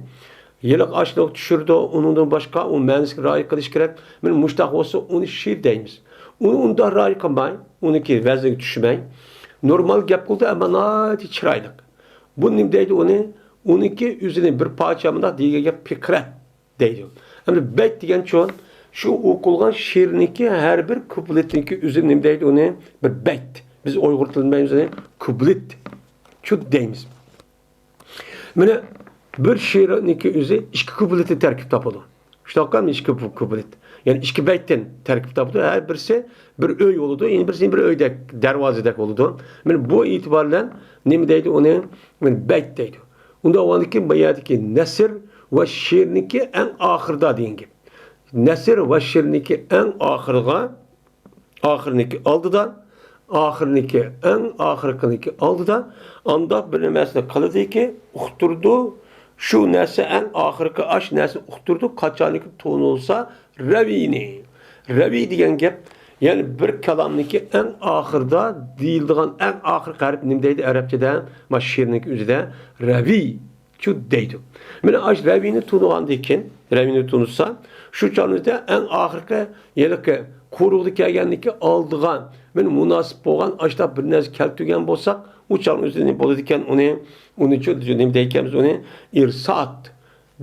ھېلىقى ئاشۇنداق چۈشۈرىدۇ، ئۇنىڭدىن باشقا ئۇ مەنىسىگە رىئايە قىلىش كېرەك. مانا مۇشۇنداق بولسا ئۇنى شېئىر دەيمىز. ئۇنى ئۇنداق رىئايە قىلماي، ئۇنىڭكى ۋەزنىگە چۈشمەي، نورمال گەپ قىلدى، ئەمما ناھايىتى چىرايلىق. بۇ نېمە دەيدۇ ئۇنى؟ ئۇنىڭكى ئۆزىنى بىر پارچە مۇنداق دېگەن گەپ پىكرە دەيدۇ. ئەمدى بەيت دېگەنچۇ، شۇ ئوقۇلغان شېئىرنىڭكى ھەر بىر كۇپلېتنىڭكى ئۆزى نېمە دەيدۇ ئۇنى؟ بىر بەيت. بىز ئۇيغۇر تىلىدا نېمە دەيمىز ئۇنى؟ كۇپلېت. چۇ دەيمىز. مانا بىر شېئىرنىڭكى ئۆزى ئىككى كۇپلېتتىن تەركىب تاپىدۇ. شۇنداققۇ؟ ئىككى كۇ-، كۇپلېت. يەنى ئىككى بەيتتىن تەركىب تاپىدۇ. ھەر بىرسى بىر ئۆي بولىدۇ، يەنە بىرسى بىر ئۆيدەك، دەرۋازىدەك بولىدۇ. مانا بۇ ئېتىبار بىلەن نېمە دەيدۇ ئۇنى؟ مانا بەيت دەيدۇ. ئۇنداق بولغاندىكىن بۇ يەردىكى نەسر ۋە شېئىرنىڭكى ئەڭ ئاخىرىدا دېگەن گەپ. نەسر ۋە شېئىرنىڭكى ئەڭ ئاخىرىغا، ئاخىرنىڭكى ئالدىدا، ئاخىرنىڭكى، ئەڭ ئاخىرقىنىڭكى ئالدىدا ئانداق بىر نېمەسىنى قىلىدىكى، ئۇقتۇرىدۇ. شۇ نەرسە ئەڭ ئاخىرقى ئاش نەرسىنى ئۇقتۇرىدۇ. قاچانكى تونۇلسا رەۋىنى. رەۋى دېگەن گەپ، يەنى بىر كالامنىڭكى ئەڭ ئاخىرىدا دېيىلىدىغان ئەڭ ئاخىرقى ھەرپ نېمە دەيدۇ ئەرەبچىدە؟ ما شېئىرنىڭكى ئۆزىدە رەۋى. چۇ دەيدۇ. مانا ئاش رەۋىنى تونۇغاندىن كېيىن، رەۋىنى تونۇسا، شۇ چاغنىڭدا ئەڭ ئاخىرقى ھېلىقى قورۇقتا كەلگەندىكى ئالدىغا مانا مۇناسىپ بولغان ئاشۇنداق بىر نەرسە كەلتۈرگەن بولساق، ئۇ چاغنىڭ ئۆزىدە نېمە بولىدىكەن ئۇنى، ئۇنى چۇ نېمە دەيدىكەنمىز ئۇنى؟ ئىرسات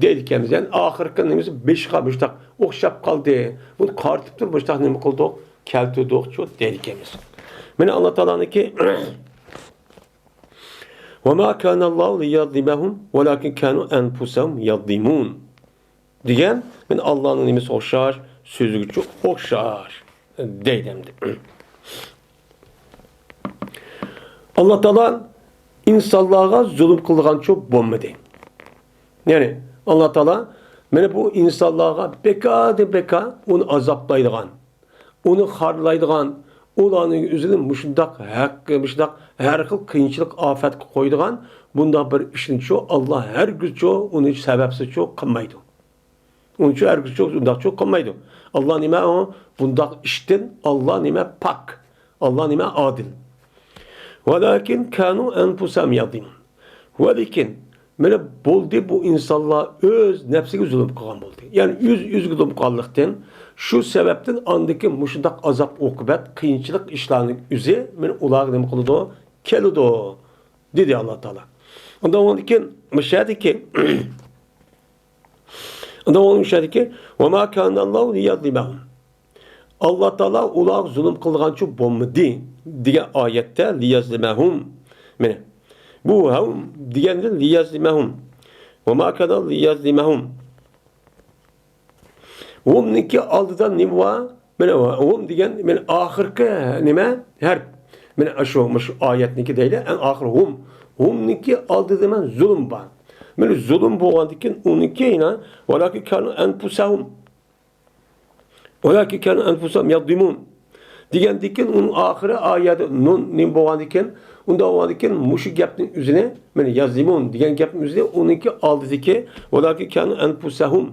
دەيدىكەنمىز. يەنى ئاخىرقى نېمىسى بېشىغا مۇشۇنداق ئوخشاپ قالدى. بۇنى قارىتىپ تۇرۇپ مۇشۇنداق نېمە قىلدۇق؟ كەلتۈردۇق چۇ دەيدىكەنمىز. مانا ئاللا تائالانىڭكى وما كان الله ليظلمهم ولكن كانوا أنفسهم يظلمون دېگەن، مانا ئاللانىڭ نېمىسى ئوخشاش، سۆزىگىچۇ ئوخشاش دەيدۇ ئەمدى. ئاللا تائالا ئىنسانلارغا زۇلۇم قىلغانچۇ بولمىدى. يەنى ئاللا تائالا مانا بۇ ئىنسانلارغا بىكاردىن بىكار ئۇنى ئازابلايدىغان، ئۇنى خارلايدىغان، ئۇلارنىڭ ئۆزىنى مۇشۇنداق ھەق، مۇشۇنداق ھەر خىل قىيىنچىلىق، ئاپەتكە قويىدىغان بۇنداق بىر ئىشنىچۇ ئاللا ھەرگىزچۇ ئۇنى سەۋەبسىزچۇ قىلمايدۇ. ئۇنىچۇ ھەرگىزچۇ ئۇنداقچۇ قىلمايدۇ. ئاللا نېمە ئۇ؟ بۇنداق ئىشتىن ئاللا نېمە پاك. ئاللا نېمە ئادىل. ولكن كانوا أنفسهم يظلمون. ۋەلىكىن، مانا بولدى، بۇ ئىنسانلار ئۆز نەپسىگە زۇلۇم قىلغان بولدى. يەنى ئۆز ئۆزىگە زۇلۇم قىلغانلىقتىن، شۇ سەۋەبتىن ئاندىكى مۇشۇنداق ئازاب ئوقۇبەت، قىيىنچىلىق ئىشلارنىڭ ئۆزى مانا ئۇلارغا نېمە قىلىدۇ؟ كېلىدۇ، دېدى ئاللا تائالا. ئۇنداق بولغاندىكىن مۇشۇ يەردىكى، ئۇنداق بولغاندىكىن مۇشۇ يەردىكى وما كان الله ليظلمهم. ئاللا تائالا ئۇلارغا زۇلۇم قىلغانچۇ بولمىدى دېگەن ئايەتتە ليظلمهم. مانا بۇ ھەم دېگەندىن ليظلمهم. وما كان ليظلمهم. ھۇمنىڭكى ئالدىدا نېمە بار؟ مانا ھۇم دېگەن مانا ئاخىرقى نېمە؟ ھەرپ. مانا شۇ، مۇشۇ ئايەتنىڭكى دەيلى، ئەڭ ئاخىرى ھۇم. ھۇمنىڭكى ئالدىدا مانا زۇلۇم بار. مانا زۇلۇم بولغاندىكىن ئۇنىڭكى يەنە ولكن كانوا أنفسهم ولكن كانوا أنفسهم يظلمون. دېگەندىكىن، ئۇنىڭ ئاخىرى ئايەتتە نۇن نېمە بولغاندىكىن، ئۇنداق بولغاندىكىن، مۇشۇ گەپنىڭ ئۆزىنى، مانا يەزلىمۇن دېگەن گەپنىڭ ئۆزىنى ئۇنىڭكى ئالدىدىكى ۋالاكىن كانۇ ئەنفۇسەھۇم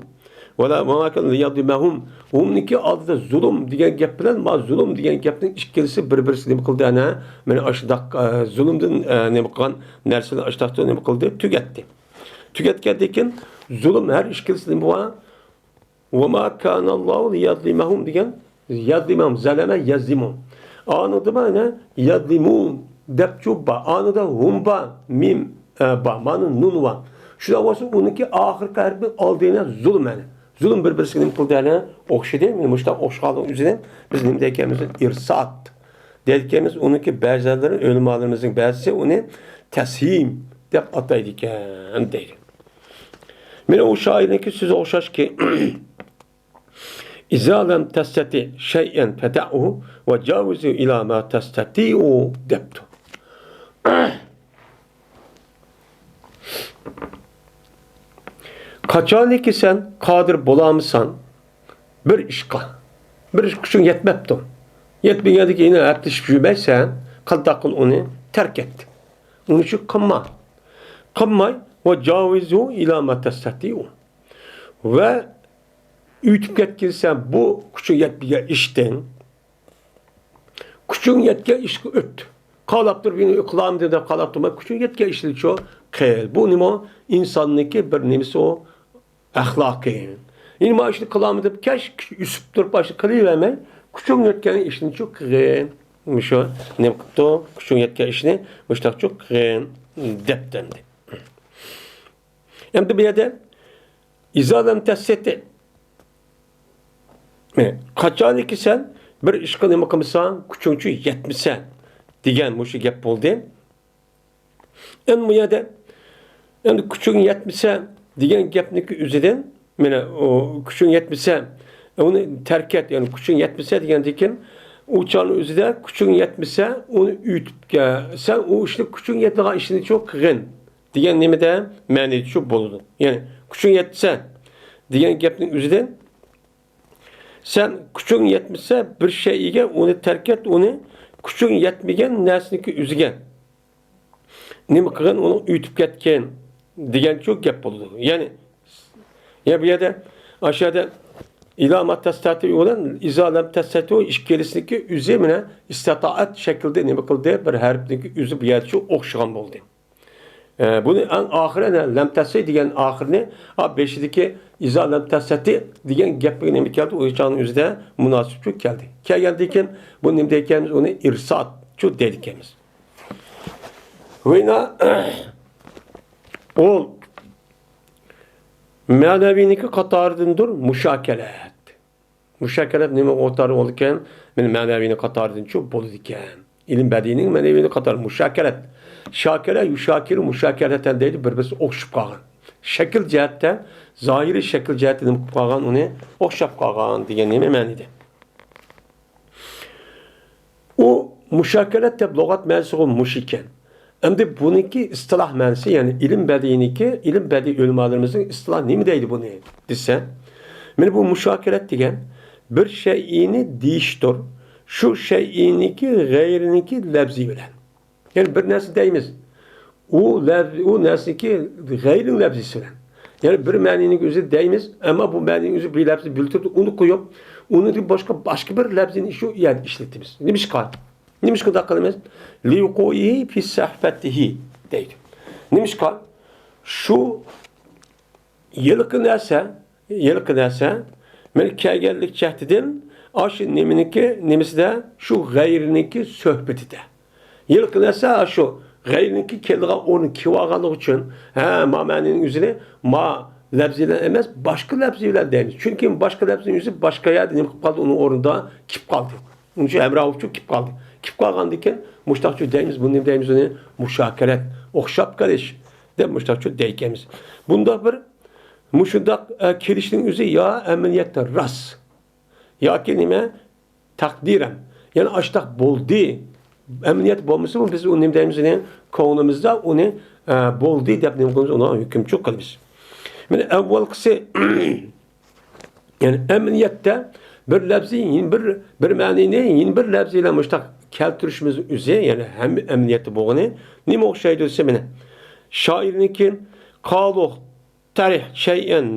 ۋەلا ۋەما كانۇ لىيەزلىمەھۇم، ھۇمنىڭكى ئالدىدا زۇلۇم دېگەن گەپ بىلەن ما زۇلۇم دېگەن گەپنىڭ ئىككىلىسى بىر-بىرسىگە نېمە قىلدى ئەنە؟ مانا ئاشۇنداق، ئە، زۇلۇمدىن، ئە، نېمە قىلغان نەرسىنى ئاشۇنداق نېمە قىلدى؟ تۈگەتتى. تۈگەتكەندىن كېيىن زۇلۇم ھەر ئىككىلىسى نېمە بولغان؟ ۋەما كانەللاھۇ لىيەزلىمەھۇم دېگەن، يەزلىمەھۇم، زەلەمە يەزلىمۇ. ئانىڭدا مانا يەزلىمۇ دەپچۇ بار. ئانىدا ھۇم بار، مىم، ئە، بار. مانا نۇن بار. شۇنداق بولسا ئۇنىڭكى ئاخىرقى ھەرپىنىڭ ئالدى يەنە زۇلۇم يەنە. زۇلۇم بىر-بىرسىگە نېمە قىلدى يەنە؟ ئوخشىدى. مانا مۇشۇنداق ئوخشىغانلىقنىڭ ئۆزىنى بىز نېمە دەيكەنمىز؟ ئىرساد دەيكەنمىز. ئۇنىڭكى بەزىلەر، ئۆلىمالىرىمىزنىڭ بەزىسى ئۇنى تەسھىم دەپ ئاتايدىكەن دەيدۇ. مانا ئۇ شائىرنىڭكى سۆزى ئوخشاشكى، ئىزا لەم تەستەتى شەيئەن فەدەئۇ ۋە جاۋىزۇ ئىلا ما تەستەتىئۇ دەپتۇ. قاچانكى سەن قادىر بولالمىساڭ بىر ئىشقا، بىر ئىش كۈچۈڭ يەتمەپتۇ. يەتمىگەندىكىن يەنە ھەپىلىشىپ يۈرمەيسەن، قانداق قىل ئۇنى تەرك ئەت. ئۇنىڭ ئۈچۈن قىلما. قىلماي، ۋە جاۋىزۇ ئىلا ما تەستەتىئۇ. ۋە ئۆتۈپ كەتكىنسەن بۇ كۈچۈڭ يەتمىگەن ئىشتىن. كۈچۈڭ يەتكەن ئىشقا ئۆت. قالاپ تۇرۇپ، يەنە قىلالمىدىم دەپ قالاپ تۇرماي، كۈچۈڭ يەتكەن ئىشنىچۇ قىل. بۇ نېمە؟ ئىنساننىڭكى بىر نېمىسى ئۇ، ئەخلاقى. يەنە مانا ئىشنى قىلالمىدىم، كەچ ئۈسۈپ تۇرۇپ، ئاشۇنى قىلىۋەرمەي، كۈچۈڭ يەتكەن ئىشنىچۇ قىلغىن. مۇشۇ نېمە قىپتۇ؟ كۈچۈڭ يەتكەن ئىشنى مۇشۇنداقچۇ قىلغىن دەپتۇ ئەمدى. ئەمدى بۇ يەردە ئىزا لەم تەستەتى. قاچانكى سەن بىر ئىشقا نېمە قىلمىساڭ، كۈچۈڭچۇ يەتمىسە دېگەن مۇشۇ گەپ بولدى. ئەمدى بۇ يەردە، ئەمدى كۈچۈڭ يەتمىسە دېگەن گەپنىڭكى ئۆزىدىن، مانا، ئۇ كۈچۈڭ يەتمىسە، ئۇنى تەرك ئەت، يەنى كۈچۈڭ يەتمىسە دېگەندىن كېيىن، ئۇ چاغنىڭ ئۆزىدە كۈچۈڭ يەتمىسە، ئۇنى ئۆتۈپ كەل، سەن ئۇ ئىشنى، كۈچۈڭ يەتمىگەن ئىشنىچۇ قىلغىن دېگەن نېمىدە مەنىچۇ بولىدۇ. يەنى كۈچۈڭ يەتسە دېگەن گەپنىڭ ئۆزىدىن، سەن كۈچۈڭ يەتمىسە بىر شەيئىگە، ئۇنى تەرك ئەت، ئۇنى كۈچۈڭ يەتمىگەن نەرسىنىڭكى ئۆزىگە نېمە قىلغىن، ئۇنى ئۆتۈپ كەتكىن دېگەنچۇ گەپ بولىدۇ. يەنى، يا بۇ يەردە، ئاشۇ يەردە ئىلا ما تەستەتىئۇ بىلەن ئىزا لەم تەستەتىئۇ ئىككىلىسىنىڭكى ئۆزى مانا ئىستەتائەت شەكلىدە نېمە قىلدى؟ بىر ھەرپنىڭكى ئۆزى بۇ يەردىچۇ ئوخشىغان بولدى. ئە، بۇنى ئەڭ ئاخىرى، ئەنە، لەم تەستەتى دېگەن ئاخىرىنى، ئا، بېشىدىكى ئىزا لەم تەستەتى دېگەن گەپكە نېمە كەلدى؟ ئۇ چاغنىڭ ئۆزىدە مۇناسىپ كەلدى. كەلگەندىن كېيىن بۇ نېمە دەيدىكەنمىز؟ ئۇنى ئىرسادچۇ دەيدىكەنمىز. ۋىنا ئۇ مەنەۋىنىڭكى قاتارىدىندۇر مۇشاكەلەت. مۇشاكەلەت نېمە قاتارى بولىدىكەن؟ مانا مەنەۋىنىڭ قاتارىدىنچۇ بولىدىكەن. ئىلىم بەدىئىنىڭ مەنەۋىنىڭ قاتارى مۇشاكەلەت. شاكەلە، يۇشاكىلۇ، مۇشاكەلەتەن دەيدۇ، بىر-بىرسى ئوخشىشىپ قالغان. شەكىل جەھەتتە، زاھىرىي شەكىل جەھەتتە نېمە قىلىپ قالغان ئۇنى؟ ئوخشاپ قالغان دېگەن نېمە مەنىدە؟ ئۇ مۇشاكەلەت دەپ لۇغەت مەنىسىغۇ مۇش ئىكەن. ئەمدى بۇنىڭكى ئىستىلاھ مەنىسى، يەنى ئىلىم بەدىئىنىڭكى، ئىلىم بەدىئىي ئۆلىمالىرىمىزنىڭ ئىستىلاھ نېمە دەيدۇ بۇنى دېسە، مانا بۇ مۇشاكەلەت دېگەن بىر شەيئىنى دېيىشتۇر، شۇ شەيئىنىڭكى غەيرىنىڭكى لەپزى بىلەن. يەنى بىر نەرسە دەيمىز، ئۇ لەپ-، ئۇ نەرسىنىڭكى غەيرىنىڭ لەپزىسى بىلەن. يەنى بىر مەنىنىڭ ئۆزى دەيمىز، ئەمما بۇ مەنىنىڭ ئۆزى بىر لەپزى بىلدۈرۈپ، ئۇنى قويۇپ، ئۇنىڭدىن باشقا، باشقا بىر لەپزىنى شۇ يەردە ئىشلىتىمىز. نېمىشقا؟ نېمىشقا ئۇنداق قىلىمىز؟ لىۋۇقۇئىھى فى سەھۋەتىھى دەيدۇ. نېمىشقا؟ شۇ ھېلىقى نەرسە، ھېلىقى نەرسە، مەن كەلگەنلىك جەھىتىدىن ئاشۇ نېمىنىڭكى، نېمىسىدە، شۇ غەيرىنىڭكى سۆھبىتىدە. ھېلىقى نەرسە ئاشۇ غەيرىنىڭكى كېلىدىغان ئورنى كېلىۋالغانلىقى ئۈچۈن، ھە، ما مەنىنىڭ ئۆزىنى ما لەپزى بىلەن ئەمەس، باشقا لەپزى بىلەن دەيمىز. چۈنكى باشقا لەپزىنىڭ ئۆزى باشقا يەردە نېمە قىلىپ قالدى، ئۇنىڭ ئورنىدا كېلىپ قالدى. ئۇنىڭ ئۈچۈن ھەمراھ بولۇپ كېلىپ قالدى. كېلىپ قالغاندىن كېيىن مۇشۇنداقچۇ دەيمىز، بۇنى نېمە دەيمىز، ئۇنى مۇشاكەلەت، ئوخشاپ قېلىش دەپ مۇشۇنداقچۇ دەيكەنمىز. بۇنداق بىر مۇشۇنداق، ئە، كېلىشنىڭ ئۆزى يا ئەمەلىيەتتە راست، ياكى نېمە، تەقدىرەن. يەنى ئاشتاق بولدى. ئەمەلىيەتتە بولمىسىمۇ، بىز ئۇنى نېمە دەيمىز، ئۇنى كۆڭلىمىزدە ئۇنى، ئە، بولدى دەپ نېمە قىلىمىز، ئۇنىڭ ھۆكۈمچۇ قىلىمىز. مانا ئەۋۋالقىسى، يەنى ئەمەلىيەتتە بىر لەپزى، يەنە بىر، بىر مەنىنى يەنە بىر لەپزى بىلەن مۇشۇنداق كەلتۈرۈشىمىز ئۆزى، يەنى ھەم ئەمەلىيەتتە بولغىنى نېمە ئوخشايدۇ دېسە، مانا شائىرنىڭكى، قالۇ تەرىھ شەيئەن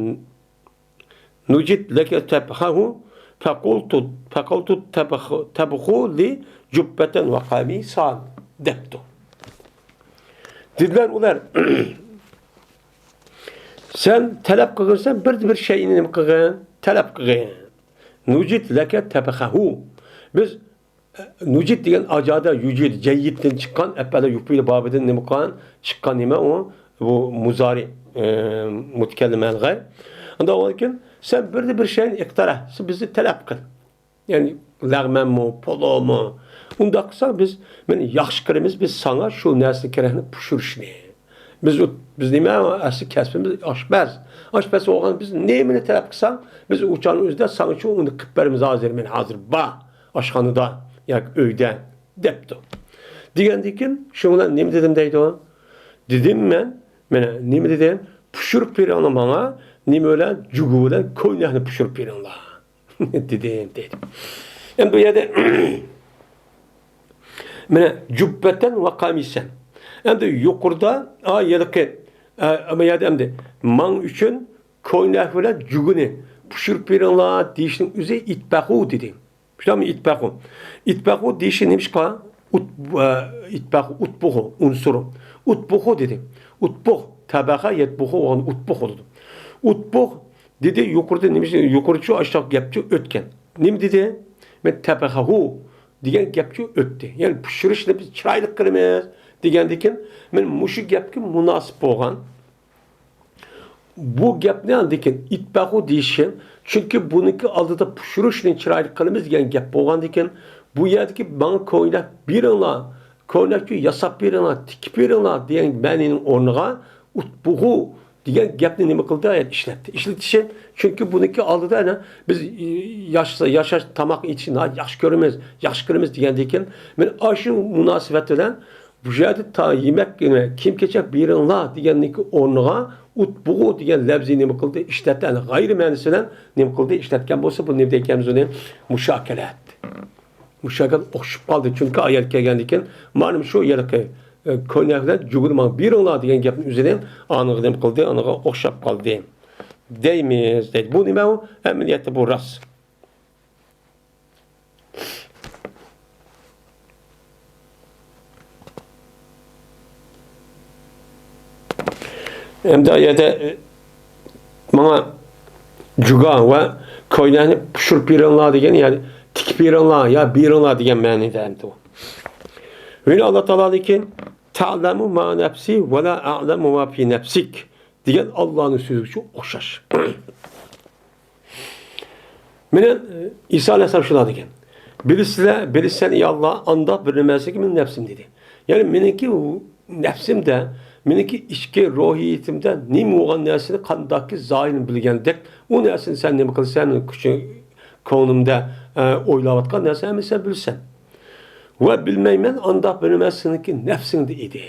نۇجىد لەكە تەبخەھۇ، فەقۇلتۇ، فەقۇلتۇ تەبخۇ، تەبخۇ لى جۇببەتەن ۋە قەمىسان دەپتۇ. دېدىلەر ئۇلار، سەن تەلەپ قىلغىنسەن، بىر، بىر شەيئىنى نېمە قىلغىن؟ تەلەپ قىلغىن. نۇجىد لەكە تەبخەھۇ. بىز نۇجىد دېگەن ئاجادا يۇجىد، جەييىدتىن چىققان، ئەپئەلە يۇفئىلۇ بابىدىن نېمە قىلغان؟ چىققان نېمە ئۇ؟ بۇ مۇزارى، ئە، مۇتەكەللىم ھەل غەير. ئۇنداق بولغاندىكىن، سەن بىردە بىر شەينى ئىقتەرەھ، سەن بىزنى تەلەپ قىل. يەنى لەغمەنمۇ، پولۇمۇ. ئۇنداق قىلساڭ بىز، مەن ياخشى كۆرىمىز، بىز ساڭا شۇ نەرسىنى كېرەكنى پىشۇرۇشنى. بىز، بىز نېمە، ئەسلى كەسپىمىز ئاشپەز. ئاشپەز بولغان بىز نېمىنى تەلەپ قىلساڭ، بىز ئۇ چاغنىڭ ئۆزىدە ساڭا شۇ ئۇنى قىلىپ بېرىمىز ھازىر، مەن ھازىر بار ئاشخانىدا ياكى ئۆيدە دەپتۇ. دېگەندىكىن شۇ بىلەن نېمە دېدىم دەيدۇ. دېدىم مەن، مانا نېمە دېدىم، پىشۇرۇپ بېرىڭلار ماڭا، نېمە بىلەن، جۇگۇ بىلەن كوينەكنى پىشۇرۇپ بېرىڭلار. دېدىم، دەيدۇ. ئەمدى بۇ يەردە، مانا، جۇببەتەن ۋە قەمىسەن. ئەمدى يۇقىرىدا، ئا، ھېلىقى، ئا، بۇ يەردە ئەمدى، ماڭا ئۈچۈن كوينەك بىلەن جۇگۇنى پىشۇرۇپ بېرىڭلار دېيىشنىڭ ئۆزى ئىتبەخۇ دېدى. شۇنداقمۇ ئىتبەخۇ؟ ئىتبەخۇ دېيىشى نېمىشقا؟ ئۇت-، ئا، ئىتبەخۇ، ئۇتبۇخۇ، ئۇنسۇرۇ. ئۇتبۇخۇ دېدى. ئۇتبۇخ، تەبەخە، يەتبۇخۇ بولغان ئۇتبۇخ بولىدۇ. ئۇتبۇخ دېدى، يۇقىرىدا نېمە، يۇقىرىچۇ ئاشۇنداق گەپچۇ ئۆتكەن. نېمە دېدى؟ مەن تەبەخەھۇ دېگەن گەپچۇ ئۆتتى. يەنى پىشۇرۇشنى بىز چىرايلىق قىلىمىز دېگەندىكىن، مەن مۇشۇ گەپكە مۇناسىپ بولغان بۇ گەپنى ئاندىكىن ئىتبەخۇ دېيىشى، چۈنكى بۇنىڭكى ئالدىدا پىشۇرۇشنى چىرايلىق قىلىمىز دېگەن گەپ بولغاندىكىن، بۇ يەردىكى ماڭا كوينەك بېرىڭلار، كوينەكچۇ ياساپ بېرىڭلار، تىكىپ بېرىڭلار دېگەن مەنىنىڭ ئورنىغا ئۇتبۇغۇ دېگەن گەپنى نېمە قىلدى؟ ئىشلەتتى. ئىشلىتىشى، چۈنكى بۇنىڭكى ئالدىدا ئەنە بىز، ئى، ياش-، ياشاش، تاماق ئېتىشنى ناھايىتى ياخشى كۆرىمىز، ياخشى كۆرىمىز دېگەندىكىن، مەن ئاشۇ مۇناسىۋەت بىلەن بۇ يەردە تا يېمەك، كىيىم-كېچەك بېرىڭلار دېگەننىڭكى ئورنىغا ئۇتبۇغۇ دېگەن لەپزى نېمە قىلدى؟ ئىشلەتتى. ئەنە غەيرىي مەنىسى بىلەن نېمە قىلدى؟ ئىشلەتكەن بولسا، بۇ نېمە دەيدىكەنمىز ئۇنى؟ مۇشاكەلە. مۇشاكەلە ئوخشىشىپ قالدى. چۈنكى ئايەت كەلگەندىن كېيىن، مانا شۇ ھېلىقى، ئە، كوينەك بىلەن جۇگۇنى ماڭا بېرىڭلار دېگەن گەپنىڭ ئۆزىنى ئانىغا نېمە قىلدى؟ ئانىغا ئوخشاپ قالدى. دەيمىز، دەيدۇ. بۇ نېمە ئۇ؟ ئەمەلىيەتتە بۇ راست. ئەمدى ئۇ يەردە، ئە، ماڭا جۇگا ۋە كوينەكنى پىشۇرۇپ بېرىڭلار دېگەن، يەنى تىكىپ بېرىڭلار يا بېرىڭلار دېگەن مەنىدە ئەمدى ئۇ. يەنە ئاللا تائالانىڭكى، تەئلەمۇ ما نەفسى ۋە لا ئەئلەمۇ ما فى نەفسىك دېگەن ئاللانىڭ سۆزىگە ئوخشاش. مېنى، ئە، ئىسا ئەلەيھىسسالام شۇنداق دېگەن. بىلىسىلەر، بىلىسەن، ئى ئاللا، ئانداق بىر نېمە ئەمەسكى مېنىڭ نەپسىم دېدى. يەنى مېنىڭكى نەپسىمدە، مېنىڭكى ئىچكى روھىيىتىمدە نېمە بولغان نەرسىنى قانداقكى زاھىرىنى بىلگەندەك، ئۇ نەرسىنى سەن نېمە قىلىسەن، مېنىڭ كۈچۈم، كۆڭلۈمدە، ئە، ئويلاۋاتقان نەرسە ھەممىسىنى سەن بىلىسەن. ۋە بىلمەيمەن، ئانداق بىر نېمە سېنىڭكى نەپسىڭدە ئىدى.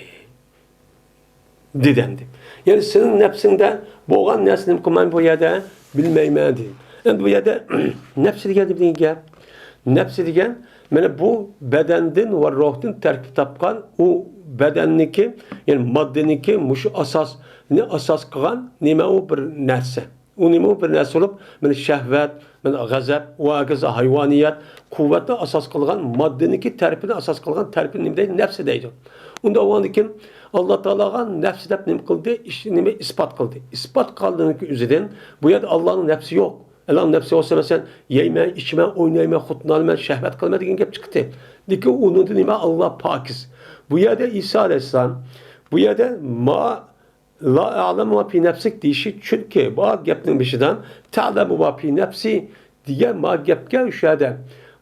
دېدى ئەمدى. يەنى سېنىڭ نەپسىڭدە بولغان نەرسىنى نېمە قىلمايمەن بۇ يەردە؟ بىلمەيمەن دېدى. ئەمدى بۇ يەردە نەپسى دېگەن نېمە دېگەن گەپ؟ نەپسى دېگەن مانا بۇ بەدەندىن ۋە روھتىن تەركىب تاپقان ئۇ بەدەننىكى، يەنى ماددىنىكى مۇشۇ ئاساسنى ئاساس قىلغان نېمە ئۇ بىر نەرسە. ئۇ نېمە ئۇ بىر نەرسە بولۇپ، مانا شەھۋەت، مانا غەزەپ، ۋە ھاكازا ھايۋانىيەت، قۇۋۋەتنى ئاساس قىلغان، ماددىنىڭكى تەرىپىنى ئاساس قىلغان تەرىپىنى نېمە دەيدۇ؟ نەپسى دەيدۇ. ئۇنداق بولغاندىكىن، ئاللا تائالاغا نەپسى دەپ نېمە قىلدى؟ ئىش، نېمە ئىسپات قىلدى؟ ئىسپات قىلغاندىن ئۆزىدىن بۇ يەردە ئاللانىڭ نەپسى يوق. ئاللانىڭ نەپسى بولسا، مەسىلەن، يەيمەن، ئىچىمەن، ئوينايمەن، خوتۇن ئالىمەن، شەھۋەت قىلىمەن دېگەن گەپ چىقتى. لېكىن ئۇنىڭدىن نېمە؟ ئاللا پاكىز. بۇ يەردە ئىسا ئەلەيھىسسالام، بۇ يەردە ما لا ئەئلەمۇ ما فى نەفسىك دېيىشى، چۈنكى بۇ گەپنىڭ بېشىدا تەئلەمۇ ما فى نەفسى دېگەن ما گەپكە شۇ يەردە،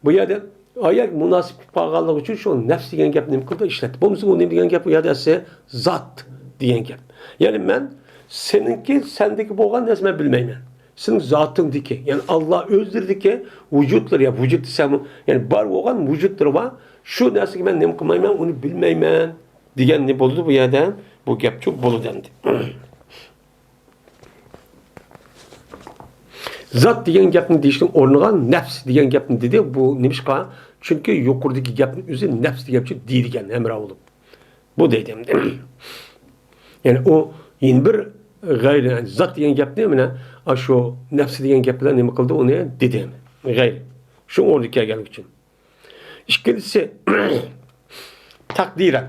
بۇ يەردە ئايەت مۇناسىپ بولۇپ قالغانلىقى ئۈچۈن شۇ نەپس دېگەن گەپنى نېمە قىلدى؟ ئىشلەتتى. بولمىسا ئۇ نېمە دېگەن گەپ؟ ئۇ يەردە ئەسلى زات دېگەن گەپ. يەنى مەن سېنىڭكى، سەندىكى بولغان نەرسىنى مەن بىلمەيمەن. سېنىڭ زاتىڭدىكى، يەنى ئاللا ئۆزلىرىدىكى ۋۇجۇدلىرى، يا ۋۇجۇد دېسەممۇ، يەنى بار بولغان ۋۇجۇدلىرى بار. شۇ نەرسىگە مەن نېمە قىلمايمەن؟ ئۇنى بىلمەيمەن. دېگەن نېمە بولىدۇ بۇ يەردە؟ بۇ گەپچۇ بولىدۇ ئەمدى. زات دېگەن گەپنى دېيىشنىڭ ئورنىغا نەپس دېگەن گەپنى دېدى. بۇ نېمىشقا؟ چۈنكى يۇقىرىدىكى گەپنىڭ ئۆزى نەپس دېگەن گەپچۇ دېيىلگەن ھەمراھ بولۇپ. بۇ دەيدۇ ئەمدى. يەنى ئۇ يەنە بىر غەيرى، يەنى زات دېگەن گەپنى مانا ئاشۇ نەپس دېگەن گەپ بىلەن نېمە قىلدى؟ ئۇنى دېدى. غەيرى. شۇ ئورنىدا كەلگەنلىكى ئۈچۈن. ئىككىنچىسى، تەقدىرەن.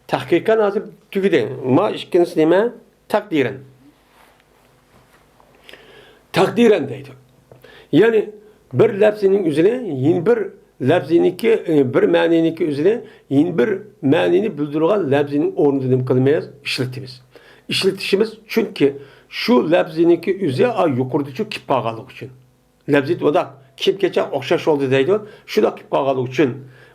تەھقىقەن ھازىر تۈگىدى. ما ئىككىنچىسى نېمە؟ تەقدىرەن. تەقدىرەن دەيدۇ. يەنى بىر لەپزىنىڭ ئۆزىنى يەنە بىر لەپزىنىڭكى، ئى، بىر مەنىنىڭكى ئۆزىنى يەنە بىر مەنىنى بىلدۈرىدىغان لەپزىنىڭ ئورنىدا نېمە قىلىمىز؟ ئىشلىتىمىز. ئىشلىتىشىمىز، چۈنكى شۇ لەپزىنىڭكى ئۆزى، ئا، يۇقىرىدىچۇ كېلىپ قالغانلىقى ئۈچۈن. لەپزىيەت مۇنداق، كىيىم-كېچەك ئوخشاش بولدى دەيدۇ. شۇنداق كېلىپ قالغانلىقى ئۈچۈن،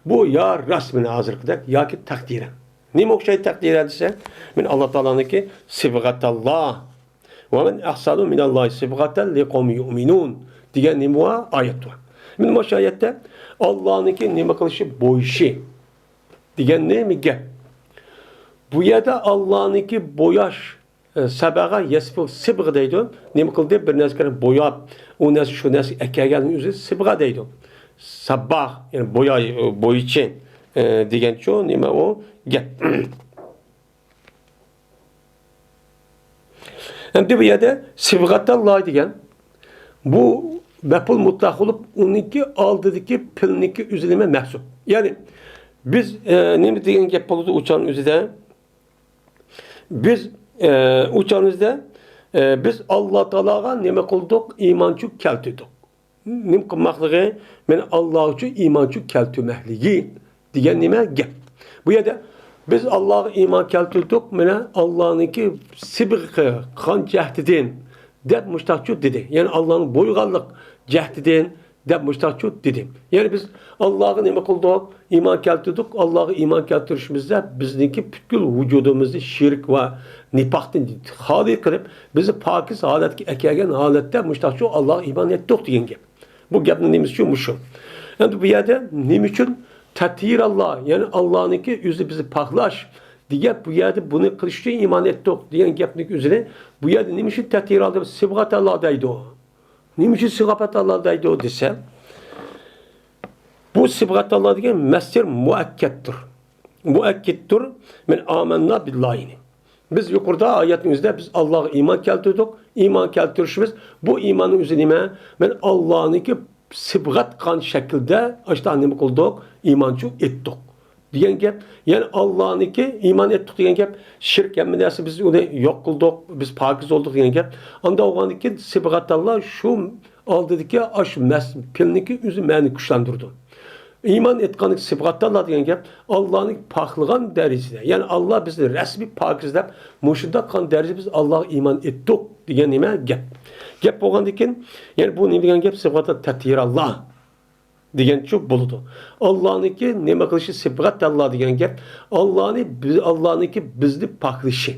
بۇ يا راست مانا ھازىرقىدەك ياكى تەقدىرەن. نېمە ئوخشايدۇ تەقدىرەن دېسە، مانا ئاللا تائالانىڭكى سىبغەتاللا. ۋە مەن ئەھسەنۇ مىناللاھى سىبغەتەن لىقەۋمىن يۇئمىنۇن دېگەن نېمە بار؟ ئايەت بار. مانا مۇشۇ ئايەتتە ئاللانىڭكى نېمە قىلىشى، بويىشى دېگەن نېمە گەپ؟ بۇ يەردە ئاللانىڭكى بوياش، ئە، سەبەغە يەسبۇ سىبغ دەيدۇ. نېمە قىلدى؟ بىر نەرسىگە بوياپ، ئۇ نەرسە، شۇ نەرسە ئەكەلگەننىڭ ئۆزى سىبغە دەيدۇ. سەبباغ، يەنى بوياي-، بويىچى، ئە، دېگەنچۇ، نېمە ئۇ گەپ. ئەمدى بۇ يەردە سىبغەتاللا دېگەن، بۇ مەپئۇل مۇتلەق بولۇپ، ئۇنىڭكى ئالدىدىكى پېئىلنىڭكى ئۆزى نېمە؟ مەھزۇپ. يەنى بىز، ئە، نېمە دېگەن گەپ بولىدۇ ئۇ چاغنىڭ ئۆزىدە؟ بىز، ئە، ئۇ چاغنىڭ ئۆزىدە، ئە، بىز ئاللا تائالاغا نېمە قىلدۇق؟ ئىمانچۇ كەلتۈردۇق. نېمە قىلماقلىقى؟ مانا ئاللاغىچۇ ئىمانچۇ كەلتۈرمەكلىكى دېگەن نېمە گەپ؟ بۇ يەردە بىز ئاللاغا ئىمان كەلتۈردۇق، مانا ئاللانىڭكى سىبغى قىلغان جەھىتىدىن دەپ مۇشتاقچۇ دېدى. يەنى ئاللانىڭ بويىغانلىق جەھىتىدىن دەپ مۇشتاقچۇ دېدى. يەنى بىز ئاللاغا نېمە قىلدۇق؟ ئىمان كەلتۈردۇق. ئاللاغا ئىمان كەلتۈرۈشىمىزدە بىزنىڭكى پۈتكۈل ۋۇجۇدىمىزنى شىرك ۋە نىپاقتىن خالىي قىلىپ، بىزنى پاكىز ھالەتكە ئەكەلگەن ھالەتتە مۇشتاقچۇ ئاللاغا ئىمان ئېيتتۇق دېگەن گەپ. بۇ گەپنىڭ نېمىسى ئۈچۈن مۇشۇ؟ ئەمدى بۇ يەردە نېمە ئۈچۈن تەتھىراللا، يەنى ئاللانىڭكى ئۆزى بىزنى پاكلاش دېگەن، بۇ يەردە بۇنى قىلىش ئۈچۈن ئىمان ئېيتتۇق دېگەن گەپنىڭ ئۆزىنى بۇ يەردە نېمە ئۈچۈن تەتھىراللا، سىبغەتاللا دەيدۇ؟ نېمە ئۈچۈن سىبغەتاللا دەيدۇ دېسە، بۇ سىبغەتاللا دېگەن مەسدىر مۇئەككەتتۇر. مۇئەككەتتۇر. مەن ئامەننا بىللاھىنى. بىز يۇقىرىدا ئايەتنىڭ ئۆزىدە بىز ئاللاغا ئىمان كەلتۈردۇق. ئىمان كەلتۈرۈشىمىز، بۇ ئىماننىڭ ئۆزى نېمە؟ مەن ئاللانىڭكى سىبغەت قىلغان شەكىلدە ئاشۇنداق نېمە قىلدۇق؟ ئىمانچۇ ئېيتتۇق دېگەن گەپ. يەنى ئاللانىڭكى ئىمان ئېيتتۇق دېگەن گەپ، شىرك ھەممە نەرسە بىز ئۇنى يوق قىلدۇق، بىز پاكىز بولدۇق دېگەن گەپ. ئانداق بولغاندىن كېيىن سىبغەتاللا شۇ ئالدىدىكى ئاشۇ مەس-، پېئىلنىڭكى ئۆزى مەنىنى كۈچلەندۈرىدۇ. ئىمان ئېيتقانلىق سىبغەتاللا دېگەن گەپ، ئاللانى پاكلىغان دەرىجىدە، يەنى ئاللا بىزنى رەسمىي پاكىز دەپ، مۇشۇنداق قىلغان دەرىجىدە بىز ئاللاغا ئىمان ئېيتتۇق دېگەن نېمە گەپ. گەپ بولغاندىكىن، يەنى بۇ نېمە دېگەن گەپ؟ سىبغەتە تەتھىراللا دېگەنچۇ بولىدۇ. ئاللانىڭكى نېمە قىلىشى؟ سىبغەتاللا دېگەن گەپ، ئاللانى بىز، ئاللانىڭكى بىزنى پاكلىشى.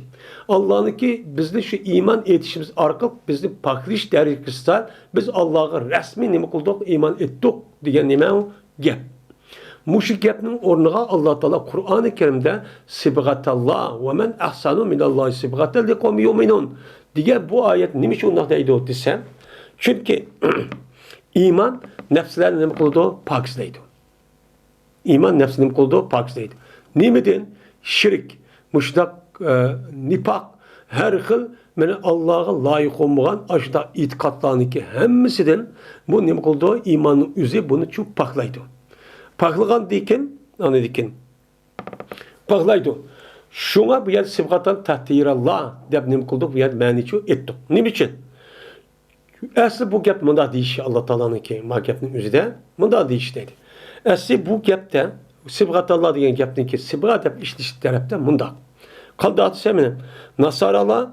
ئاللانىڭكى بىزنى شۇ ئىمان ئېيتىشىمىز ئارقىلىق بىزنى پاكلىش دەرىجىسىدە بىز ئاللاغا رەسمىي نېمە قىلدۇق؟ ئىمان ئېيتتۇق دېگەن نېمە ئۇ؟ گەپ. مۇشۇ گەپنىڭ ئورنىغا ئاللا تائالا قۇرئانى كەرىمدە سىبغەتاللا ۋە مەن ئەھسەنۇ مىناللاھى سىبغەتەن لىقەۋمىن يۇئمىنۇن دېگەن بۇ ئايەت نېمە ئۈچۈن ئۇنداق دەيدۇ دېسە، چۈنكى ئىمان نەپسلەرنى نېمە قىلىدۇ؟ پاكىزلەيدۇ. ئىمان نەپسنى نېمە قىلىدۇ؟ پاكىزلەيدۇ. نېمىدىن؟ شىرك، مۇشۇنداق، ئە، نىپاق، ھەر خىل مانا ئاللاغا لايىق بولمىغان ئاشۇنداق ئېتىقادلارنىڭكى ھەممىسىدىن بۇ نېمە قىلىدۇ؟ ئىماننىڭ ئۆزى بۇنى چۇ پاكلايدۇ. پاكلىغاندىن كېيىن، ئاندىن كېيىن پاكلايدۇ. شۇڭا بۇ يەردە سىبغەتەن تەتھىراللا دەپ نېمە قىلدۇق؟ بۇ يەردە مەنىچۇ ئېيتتۇق. نېمە ئۈچۈن؟ ئەسلى بۇ گەپ مۇنداق دېيىشى، ئاللا تائالانىڭكى ما گەپنىڭ ئۆزىدە مۇنداق دېيىشى دەيدۇ. ئەسلى بۇ گەپتە سىبغەتاللا دېگەن گەپنىڭكى سىبغە دەپ ئىشلىتىش تەرەپتە مۇنداق. قانداق دېسە، مانا ناسارالار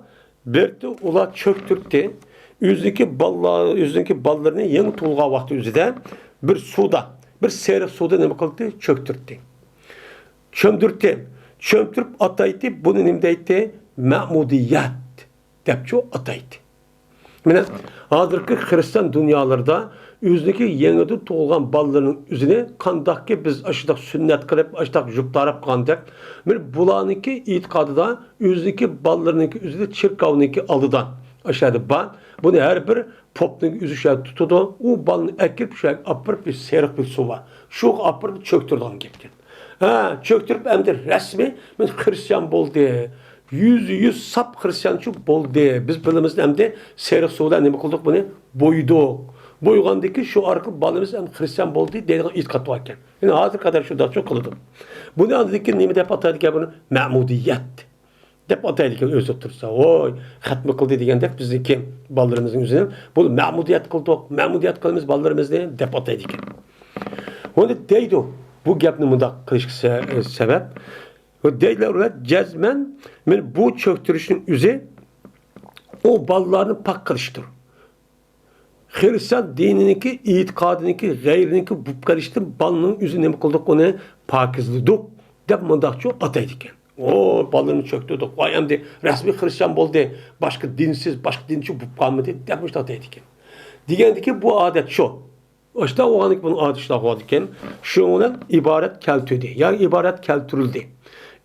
بىردە ئۇلار چۆكتۈرتتى. ئۆزىنىڭكى بالىلار، ئۆزىنىڭكى بالىلىرىنى يېڭى تۇغۇلغان ۋاقتى ئۆزىدە بىر سۇدا، بىر سېرىق سۇدا نېمە قىلدى؟ چۆكتۈرتتى. چۆمدۈرتتى. چۆمدۈرۈپ ئاتايتتى. بۇنى نېمە دەيتتى؟ مەمۇدىيەت دەپچۇ ئاتايتتى. مانا ھازىرقى خىرىستىيان دۇنيالىرىدا ئۆزىنىڭكى يېڭىدىن تۇغۇلغان بالىلىرىنىڭ ئۆزىنى قانداقكى بىز ئاشۇنداق سۈننەت قىلىپ، ئاشۇنداق يۇپ تاراپ قىلغاندەك، مانا بۇلارنىڭكى ئېتىقادىدا ئۆزىنىڭكى بالىلىرىنىڭكى ئۆزىنى چېركاۋنىڭكى ئالدىدا ئاشۇ يەردە بار، بۇنى ھەر بىر پوپنىڭ ئۆزى شۇ يەردە تۇتىدۇ. ئۇ بالىنى ئېلىپ شۇ يەرگە ئاپىرىپ، بىر سېرىق بىر سۇ بار. شۇغا ئاپىرىپ چۆكتۈرىدىغان گەپكەن. ھە، چۆكتۈرۈپ ئەمدى رەسمىي، مەن خرىستىيان بولدى. يۈزدە يۈز ساپ خرىستىيانچۇ بولدى. بىز بىلىمىز ئەمدى سېرىق سۇ بىلەن نېمە قىلدۇق بۇنى؟ بويىدۇق. بويىغاندىن كېيىن شۇ ئارقىلىق بالىمىز ئەمدى خرىستىيان بولدى دەيدىغان ئېتىقاد بار ئىكەن. يەنى ھازىرغا قەدەر شۇنداقچۇ قىلىدۇ. بۇنى ئاندىن كېيىن نېمە دەپ ئاتايدىكەن بۇنى؟ مەمۇدىيەت دەپ ئاتايدىكەن ئۆزى ئولتۇرسا. ۋوي، خەتمە قىلدى دېگەندەك بىزنىڭكى بالىلىرىمىزنىڭ ئۆزىنى بۇ مەمۇدىيەت قىلدۇق، مەمۇدىيەت قىلىمىز بالىلىرىمىزنى دەپ ئاتايدىكەن. ئۇنى دەيدۇ، بۇ گەپنى مۇنداق قىلىشقا سە-، سەۋەب. دەيدىلەر ئۇلار، جەزمەن، مانا بۇ چۆكتۈرۈشنىڭ ئۆزى ئۇ بالىلارنى پاك قىلىشتۇر. خرىستىيان دىنىنىڭكى، ئېتىقادىنىڭكى، غەيرىنىڭكى بولۇپ قېلىشتىن بالىنىڭ ئۆزى نېمە قىلدۇق، ئۇنى پاكىزلىدۇق دەپ مۇنداقچۇ ئاتايدىكەن. ئۇ بالىنى چۆكتۈردۇق. ۋاي، ئەمدى رەسمىي خرىستىيان بولدى. باشقا دىنسىز، باشقا دىنچى بولۇپ قالمىدى دەپ مۇشۇنداق دەيدىكەن. دېگەندىكى بۇ ئادەت شۇ. ئاشتا بولغاندىكىن بۇنىڭ ئادىتى شۇنداق بولىدىكەن. شۇنىڭ بىلەن ئىبارەت كەلتۈردى. يەنى ئىبارەت كەلتۈرۈلدى.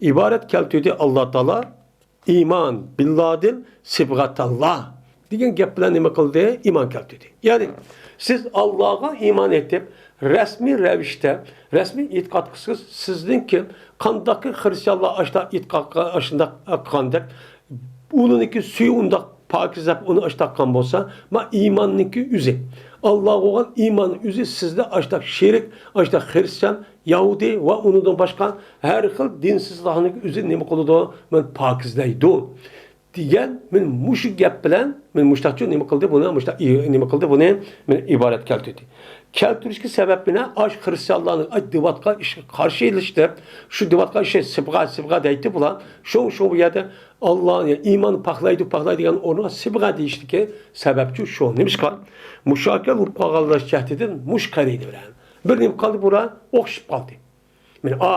ئىبارەت كەلتۈردى ئاللا تائالا ئىمان بىللادىن سىبغەتاللا دېگەن گەپ بىلەن نېمە قىلدى؟ ئىمان كەلتۈردى. يەنى سىز ئاللاغا ئىمان ئېيتىپ، رەسمىي رەۋىشتە، رەسمىي ئېتىقاد قىلسىڭىز، سىزنىڭكى قانداقكى خرىستىيانلار ئاشتا ئېتىقاد، ئاشۇنداق قىلغاندەك، ئۇنىڭكى سۈيى ئۇنداق پاكىز دەپ ئۇنى ئاشتاققان بولسا، ما ئىماننىڭكى ئۆزى. ئاللاغا بولغان ئىمان ئۆزى سىزدە ئاشتاق شېرىك، ئاشتاق خرىستىيان، يەھۇدىي ۋە ئۇنىڭدىن باشقا ھەر خىل دىنسىزلارنىڭكى ئۆزى نېمە قىلىدۇ؟ مانا پاكىزلەيدۇ. دېگەن، مانا مۇشۇ گەپ بىلەن، مانا مۇشتاقچۇ نېمە قىلدى بۇنى، مۇشتاق ئى-، نېمە قىلدى بۇنى، مانا ئىبارەت كەلتۈردى. كەلتۈرۈشكە سەۋەب مانا ئاش خرىستىيانلارنىڭ ئاي دېۋاتقا ئىش-، قارشى ئېلىشتى. شۇ دېۋاتقا ئىش-، سىبغا، سىبغا دەيتتى بۇلار. شۇ، شۇ بۇ يەردە ئاللا، ئىماننى پاكلايدۇ، پاكلايدۇ دېگەن ئورنىغا سىبغا دېيىشتىكى سەۋەبچۇ شۇ. نېمىشقا؟ مۇشاكىل بولۇپ قالغانلار جەھىتىدىن مۇشۇ قەرىنى بىلەن. بىر نېمە قالدى بۇرا؟ ئوخشىشىپ قالدى. مانا، ئا،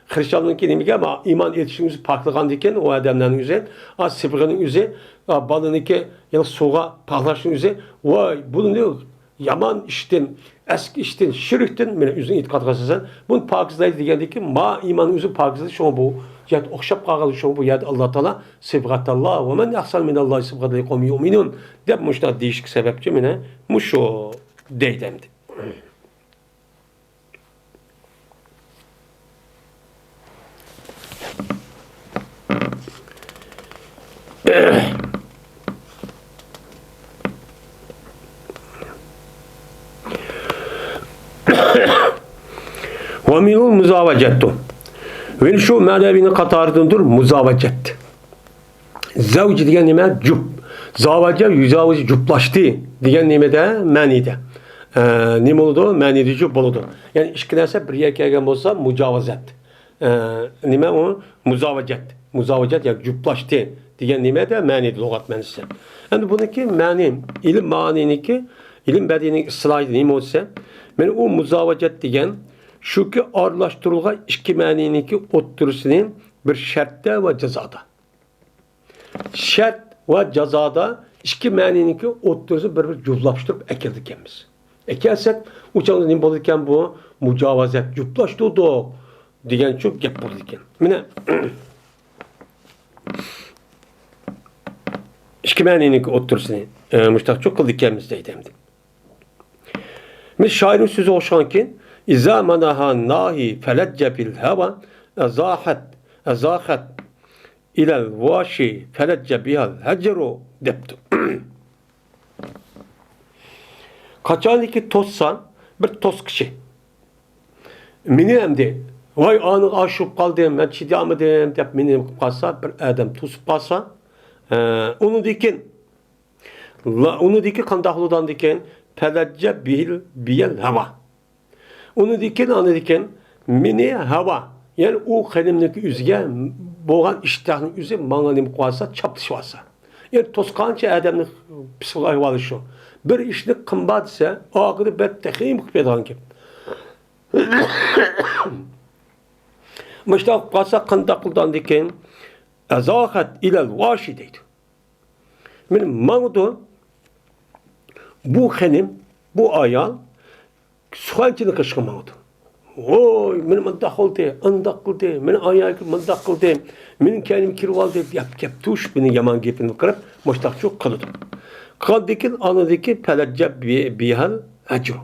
خرىستىياننىڭكى نېمىگە؟ ما، ئىمان ئېيتىشنىڭ ئۆزى پاكلىغاندىكىن، ئۇ ئادەملەرنىڭ ئۆزى، ئا، سىبغىنىڭ ئۆزى، ئا، بالىنىڭكى يەنە سۇغا پاكلاشنىڭ ئۆزى، ۋاي، بۇنى يامان ئىشتىن، ئەسكى ئىشتىن، شىركتىن، مانا، ئۆزىنىڭ ئېتىقاد قىلسا سەن، بۇنى پاكىزلايدۇ دېگەندىكىن، ما، ئىمان ئۆزى پاكىزلىدى، شۇڭا بۇ جەھەت ئوخشاپ قالغان، شۇڭا بۇ يەردە ئاللا تائالا سىبغەتاللا، ۋە مەن ئەھسەنۇ مىناللاھى سىبغەتەن لىقەۋمىن يۇئمىنۇن دەپ مۇشۇنداق دېيىشكە سەۋەبچى، مانا، مۇشۇ دەيدۇ ئەمدى. ۋە مىنھۇل مۇزاۋەجەتۇ. ۋە شۇ مەنىۋىنىڭ قاتارىدىندۇر مۇزاۋەجەت. زەۋج دېگەن نېمە؟ جۈپ. زاۋەجە، يۇزاۋىجە، جۈپلاشتى دېگەن نېمىدە؟ مەنىدە. ئە، نېمە بولىدۇ؟ مەنىدە جۈپ بولىدۇ. يەنى ئىككى نەرسە بىر يەرگە كەلگەن بولسا، مۇجاۋازەت. ئە، نېمە ئۇ؟ مۇزاۋەجەت. مۇزاۋەجەت، يەنى جۈپلاشتى دېگەن نېمىدە؟ مەنىدە، لۇغەت مەنىسى. ئەمدى بۇنىڭكى مەنى، ئىلىم مەنىنىڭكى، ئىلىم بەدىئىنىڭ ئىستىلاھىدا نېمە بولسا، مانا ئۇ مۇزاۋەجەت دېگەن شۇكى، ئارىلاشتۇرۇلغان ئىككى مەنىنىڭكى ئوتتۇرىسىنى بىر شەرتتە ۋە جازادا. شەرت ۋە جازادا ئىككى مەنىنىڭكى ئوتتۇرىسىنى بىر-بىر جۇپلاشتۇرۇپ ئەكېلىدىكەنمىز. ئەكەلسەك، ئۇ چاغدا نېمە بولىدىكەن بۇ؟ مۇجاۋازەت، جۇپلاشتۇردۇق دېگەنچۇ گەپ بولىدىكەن. مانا، ئىككى مەنىنىڭكى ئوتتۇرىسىنى، ئە، مۇشتاقچۇ قىلىدىكەنمىز دەيدۇ ئەمدى. مانا شائىرنىڭ سۆزىگە ئوخشىغانكى، ئىزا ماناھا ناھى فەلەججە بىل ھەۋا، ئەزاخەت، ئەزاخەت ئىلەل ۋاشى فەلەججە بىھەل ھەجەرۇ دەپتۇ. قاچانكى توسسا، بىر توسقۇچى مېنى ئەمدى، ۋاي، ئانىغا ئاشۇرۇپ قالدىم، مەن چىدىيالمىدىم دەپ مېنى نېمە قىلىپ قالسا، بىر ئادەم توسۇپ قالسا، ئە، ئۇنىڭدىن كېيىن، لا-، ئۇنىڭدىن كېيىن قانداق بولىدۇ ئاندىن كېيىن؟ پەلەججە بىل، بىيەل ھەۋا. ئۇنىڭدىن كېيىن، ئاندىن كېيىن مېنى ھەۋا، يەنى ئۇ خېنىمنىڭكى ئۆزىگە بولغان ئىشتىھانىڭ ئۆزى ماڭا نېمە قىلىۋالسا، چاپلىشىۋالسا. يەنى توسقانچە ئادەمنىڭ پسىخولوگىيە ئەھۋالى شۇ. بىر ئىشنى قىلما دېسە، ئاخىرى بەك تېخىمۇ قىلىپ بېرىدىغان گەپ. مۇشۇنداق قىلىپ قالسا قانداق قىلىدۇ ئاندىن كېيىن؟ ئەزاخەت ئىلەل ۋاشى دەيدۇ. مانا ماڭىدۇ. بۇ خېنىم، بۇ ئايال سۇخەنچىلىك قىلىشقا ماڭىدۇ. ۋوي، مېنى مۇنداق قىلدى، ئانداق قىلدى، مېنى ئايالىم مۇنداق قىلدى، مېنىڭ كەينىمگە كىرىۋالدى دەپ گەپ توشۇپ، مېنىڭ يامان گېپىمنى قىلىپ، مۇشتاقچۇ قىلىدۇ. قىلغاندىن كېيىن، ئاندىن كېيىن پەلەججە بى-، بىھەل ھەجرۇ.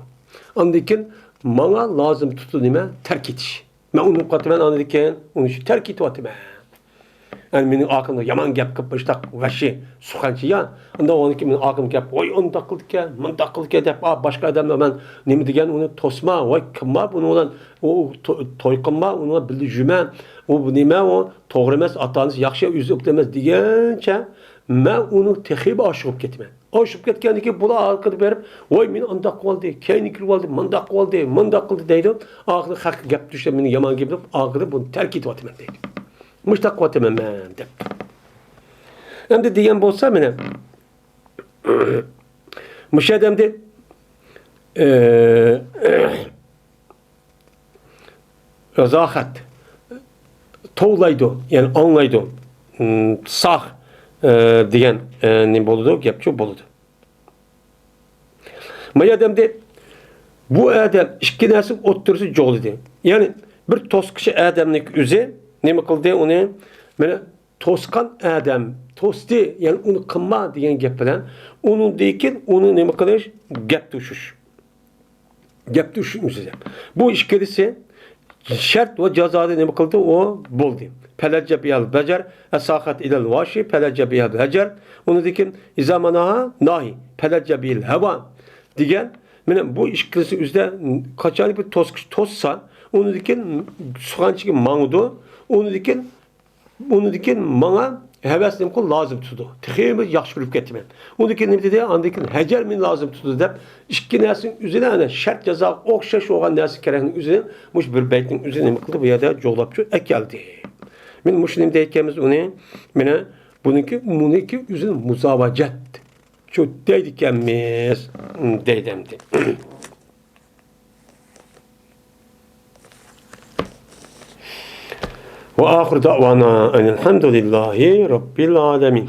ئاندىن كېيىن ماڭا لازىم تۇتۇپ نېمە؟ تەرك ئېتىش. مەن ئۇنى قىلىۋاتىمەن، ئاندىن كېيىن ئۇنى شۇ تەرك ئېتىۋاتىمەن. يەنى مېنىڭ ئارقامدا يامان گەپ قىلىپ، مۇشۇنداق ۋەھشىي سۇخەنچى يا. ئۇندا ئۇنىڭ كېيىن مېنىڭ ئارقامدا گەپ، ۋاي، ئۇنداق قىلدىكەن، مۇنداق قىلدىكەن دەپ، ئا، باشقا ئادەملەر مەن نېمە دېگەن ئۇنى توسما، ۋاي، كىم بار بۇنىڭ بىلەن، ئۇ، ئۇ تو-، توي قىلما، ئۇنىڭ بىللە يۈرمە، ئۇ، بۇ نېمە ئۇ؟ توغرا ئەمەس، ئاتا-ئانىسى ياخشى، ئۆزى ئۇقۇپ ئەمەس دېگەنچە، مەن ئۇنىڭ تېخىمۇ ئاشۇرۇپ كېتىمەن. ئاشۇرۇپ كەتكەندىن كېيىن بۇلار ئارقىدا بېرىپ، ۋاي، مېنى ئانداق قىلىۋالدى، كەينىگە كىرىۋالدى، مۇنداق قىلىۋالدى، مۇنداق قىلدى دەيدۇ. ئاخىرى خەققە گەپ توشۇپ، مېنى يامان گەپلەپ، ئاخىرى بۇنى تەرك ئېتىۋاتىمەن دەيدۇ. مۇشۇنداق قىلىۋاتىمەن مەن دەپ. ئەمدى دېگەن بولسا، مانا، مۇشۇ يەردە ئەمدى، ئى، رازاخەت، توۋلايدۇ، يەنى ئاڭلايدۇ. م، ساغ، ئى، دېگەن، ئى، نېمە بولىدۇ؟ گەپچۇ بولىدۇ. ما ئادەمدە بۇ ئادەم ئىككى نەرسە ئوتتۇرىسى جوغلىدى. يەنى بىر توسقۇچى ئادەمنىڭ ئۆزى نېمە قىلدى؟ ئۇنى، مانا، توسقان ئادەم توستى، يەنى ئۇنى قىلما دېگەن گەپ بىلەن ئۇنىڭدىن كېيىن ئۇنى نېمە قىلىش؟ گەپ توشۇش. گەپ توشۇش ئۆزى. بۇ ئىككىلىسى شەرت ۋە جازانى نېمە قىلدى؟ ئۇ بولدى. پەلەججە بىھەل بەجەر، ئەساخەت ئىلەل ۋاشى، پەلەججە بىھەل ھەجەر. ئۇنىڭدىن كېيىن ئىزا ماناھا ناھى، پەلەججە بىھەل ھەۋا دېگەن. مانا بۇ ئىككىلىسى ئۆزىدە قاچان بىر توسقۇچ توسسا، ئۇنىڭدىن كېيىن سۇخەنچىگە ماڭىدۇ. ئۇنىڭدىن كېيىن ئۇنىڭدىن كېيىن ماڭا ھەۋەس نېمە قىل لازىم تۇتىدۇ. تېخىمۇ ياخشى كۆرۈپ كەتتىم مەن. ئۇنىڭدىن كېيىن نېمە دېدى؟ ئاندىن كېيىن ھەجەر مېنى لازىم تۇتىدۇ دەپ، ئىككى نەرسىنىڭ ئۆزىنى ئەنە شەرت جازاغا ئوخشاش بولغان نەرسە كېرەكنىڭ ئۆزىنى مۇشۇ بىر بەيتنىڭ ئۆزىنى نېمە قىلدى؟ بۇ يەردە جوغلاپ شۇ ئەكەلدى. مانا مۇشۇ نېمە دەيدىكەنمىز ئۇنى؟ مانا بۇنىڭكى، بۇنىڭكى ئۆزىنى مۇزاۋاجەت. شۇ دەيدىكەنمىز، دەيدۇ ئەمدى. وآخر دعوانا أن الحمد لله رب العالمين.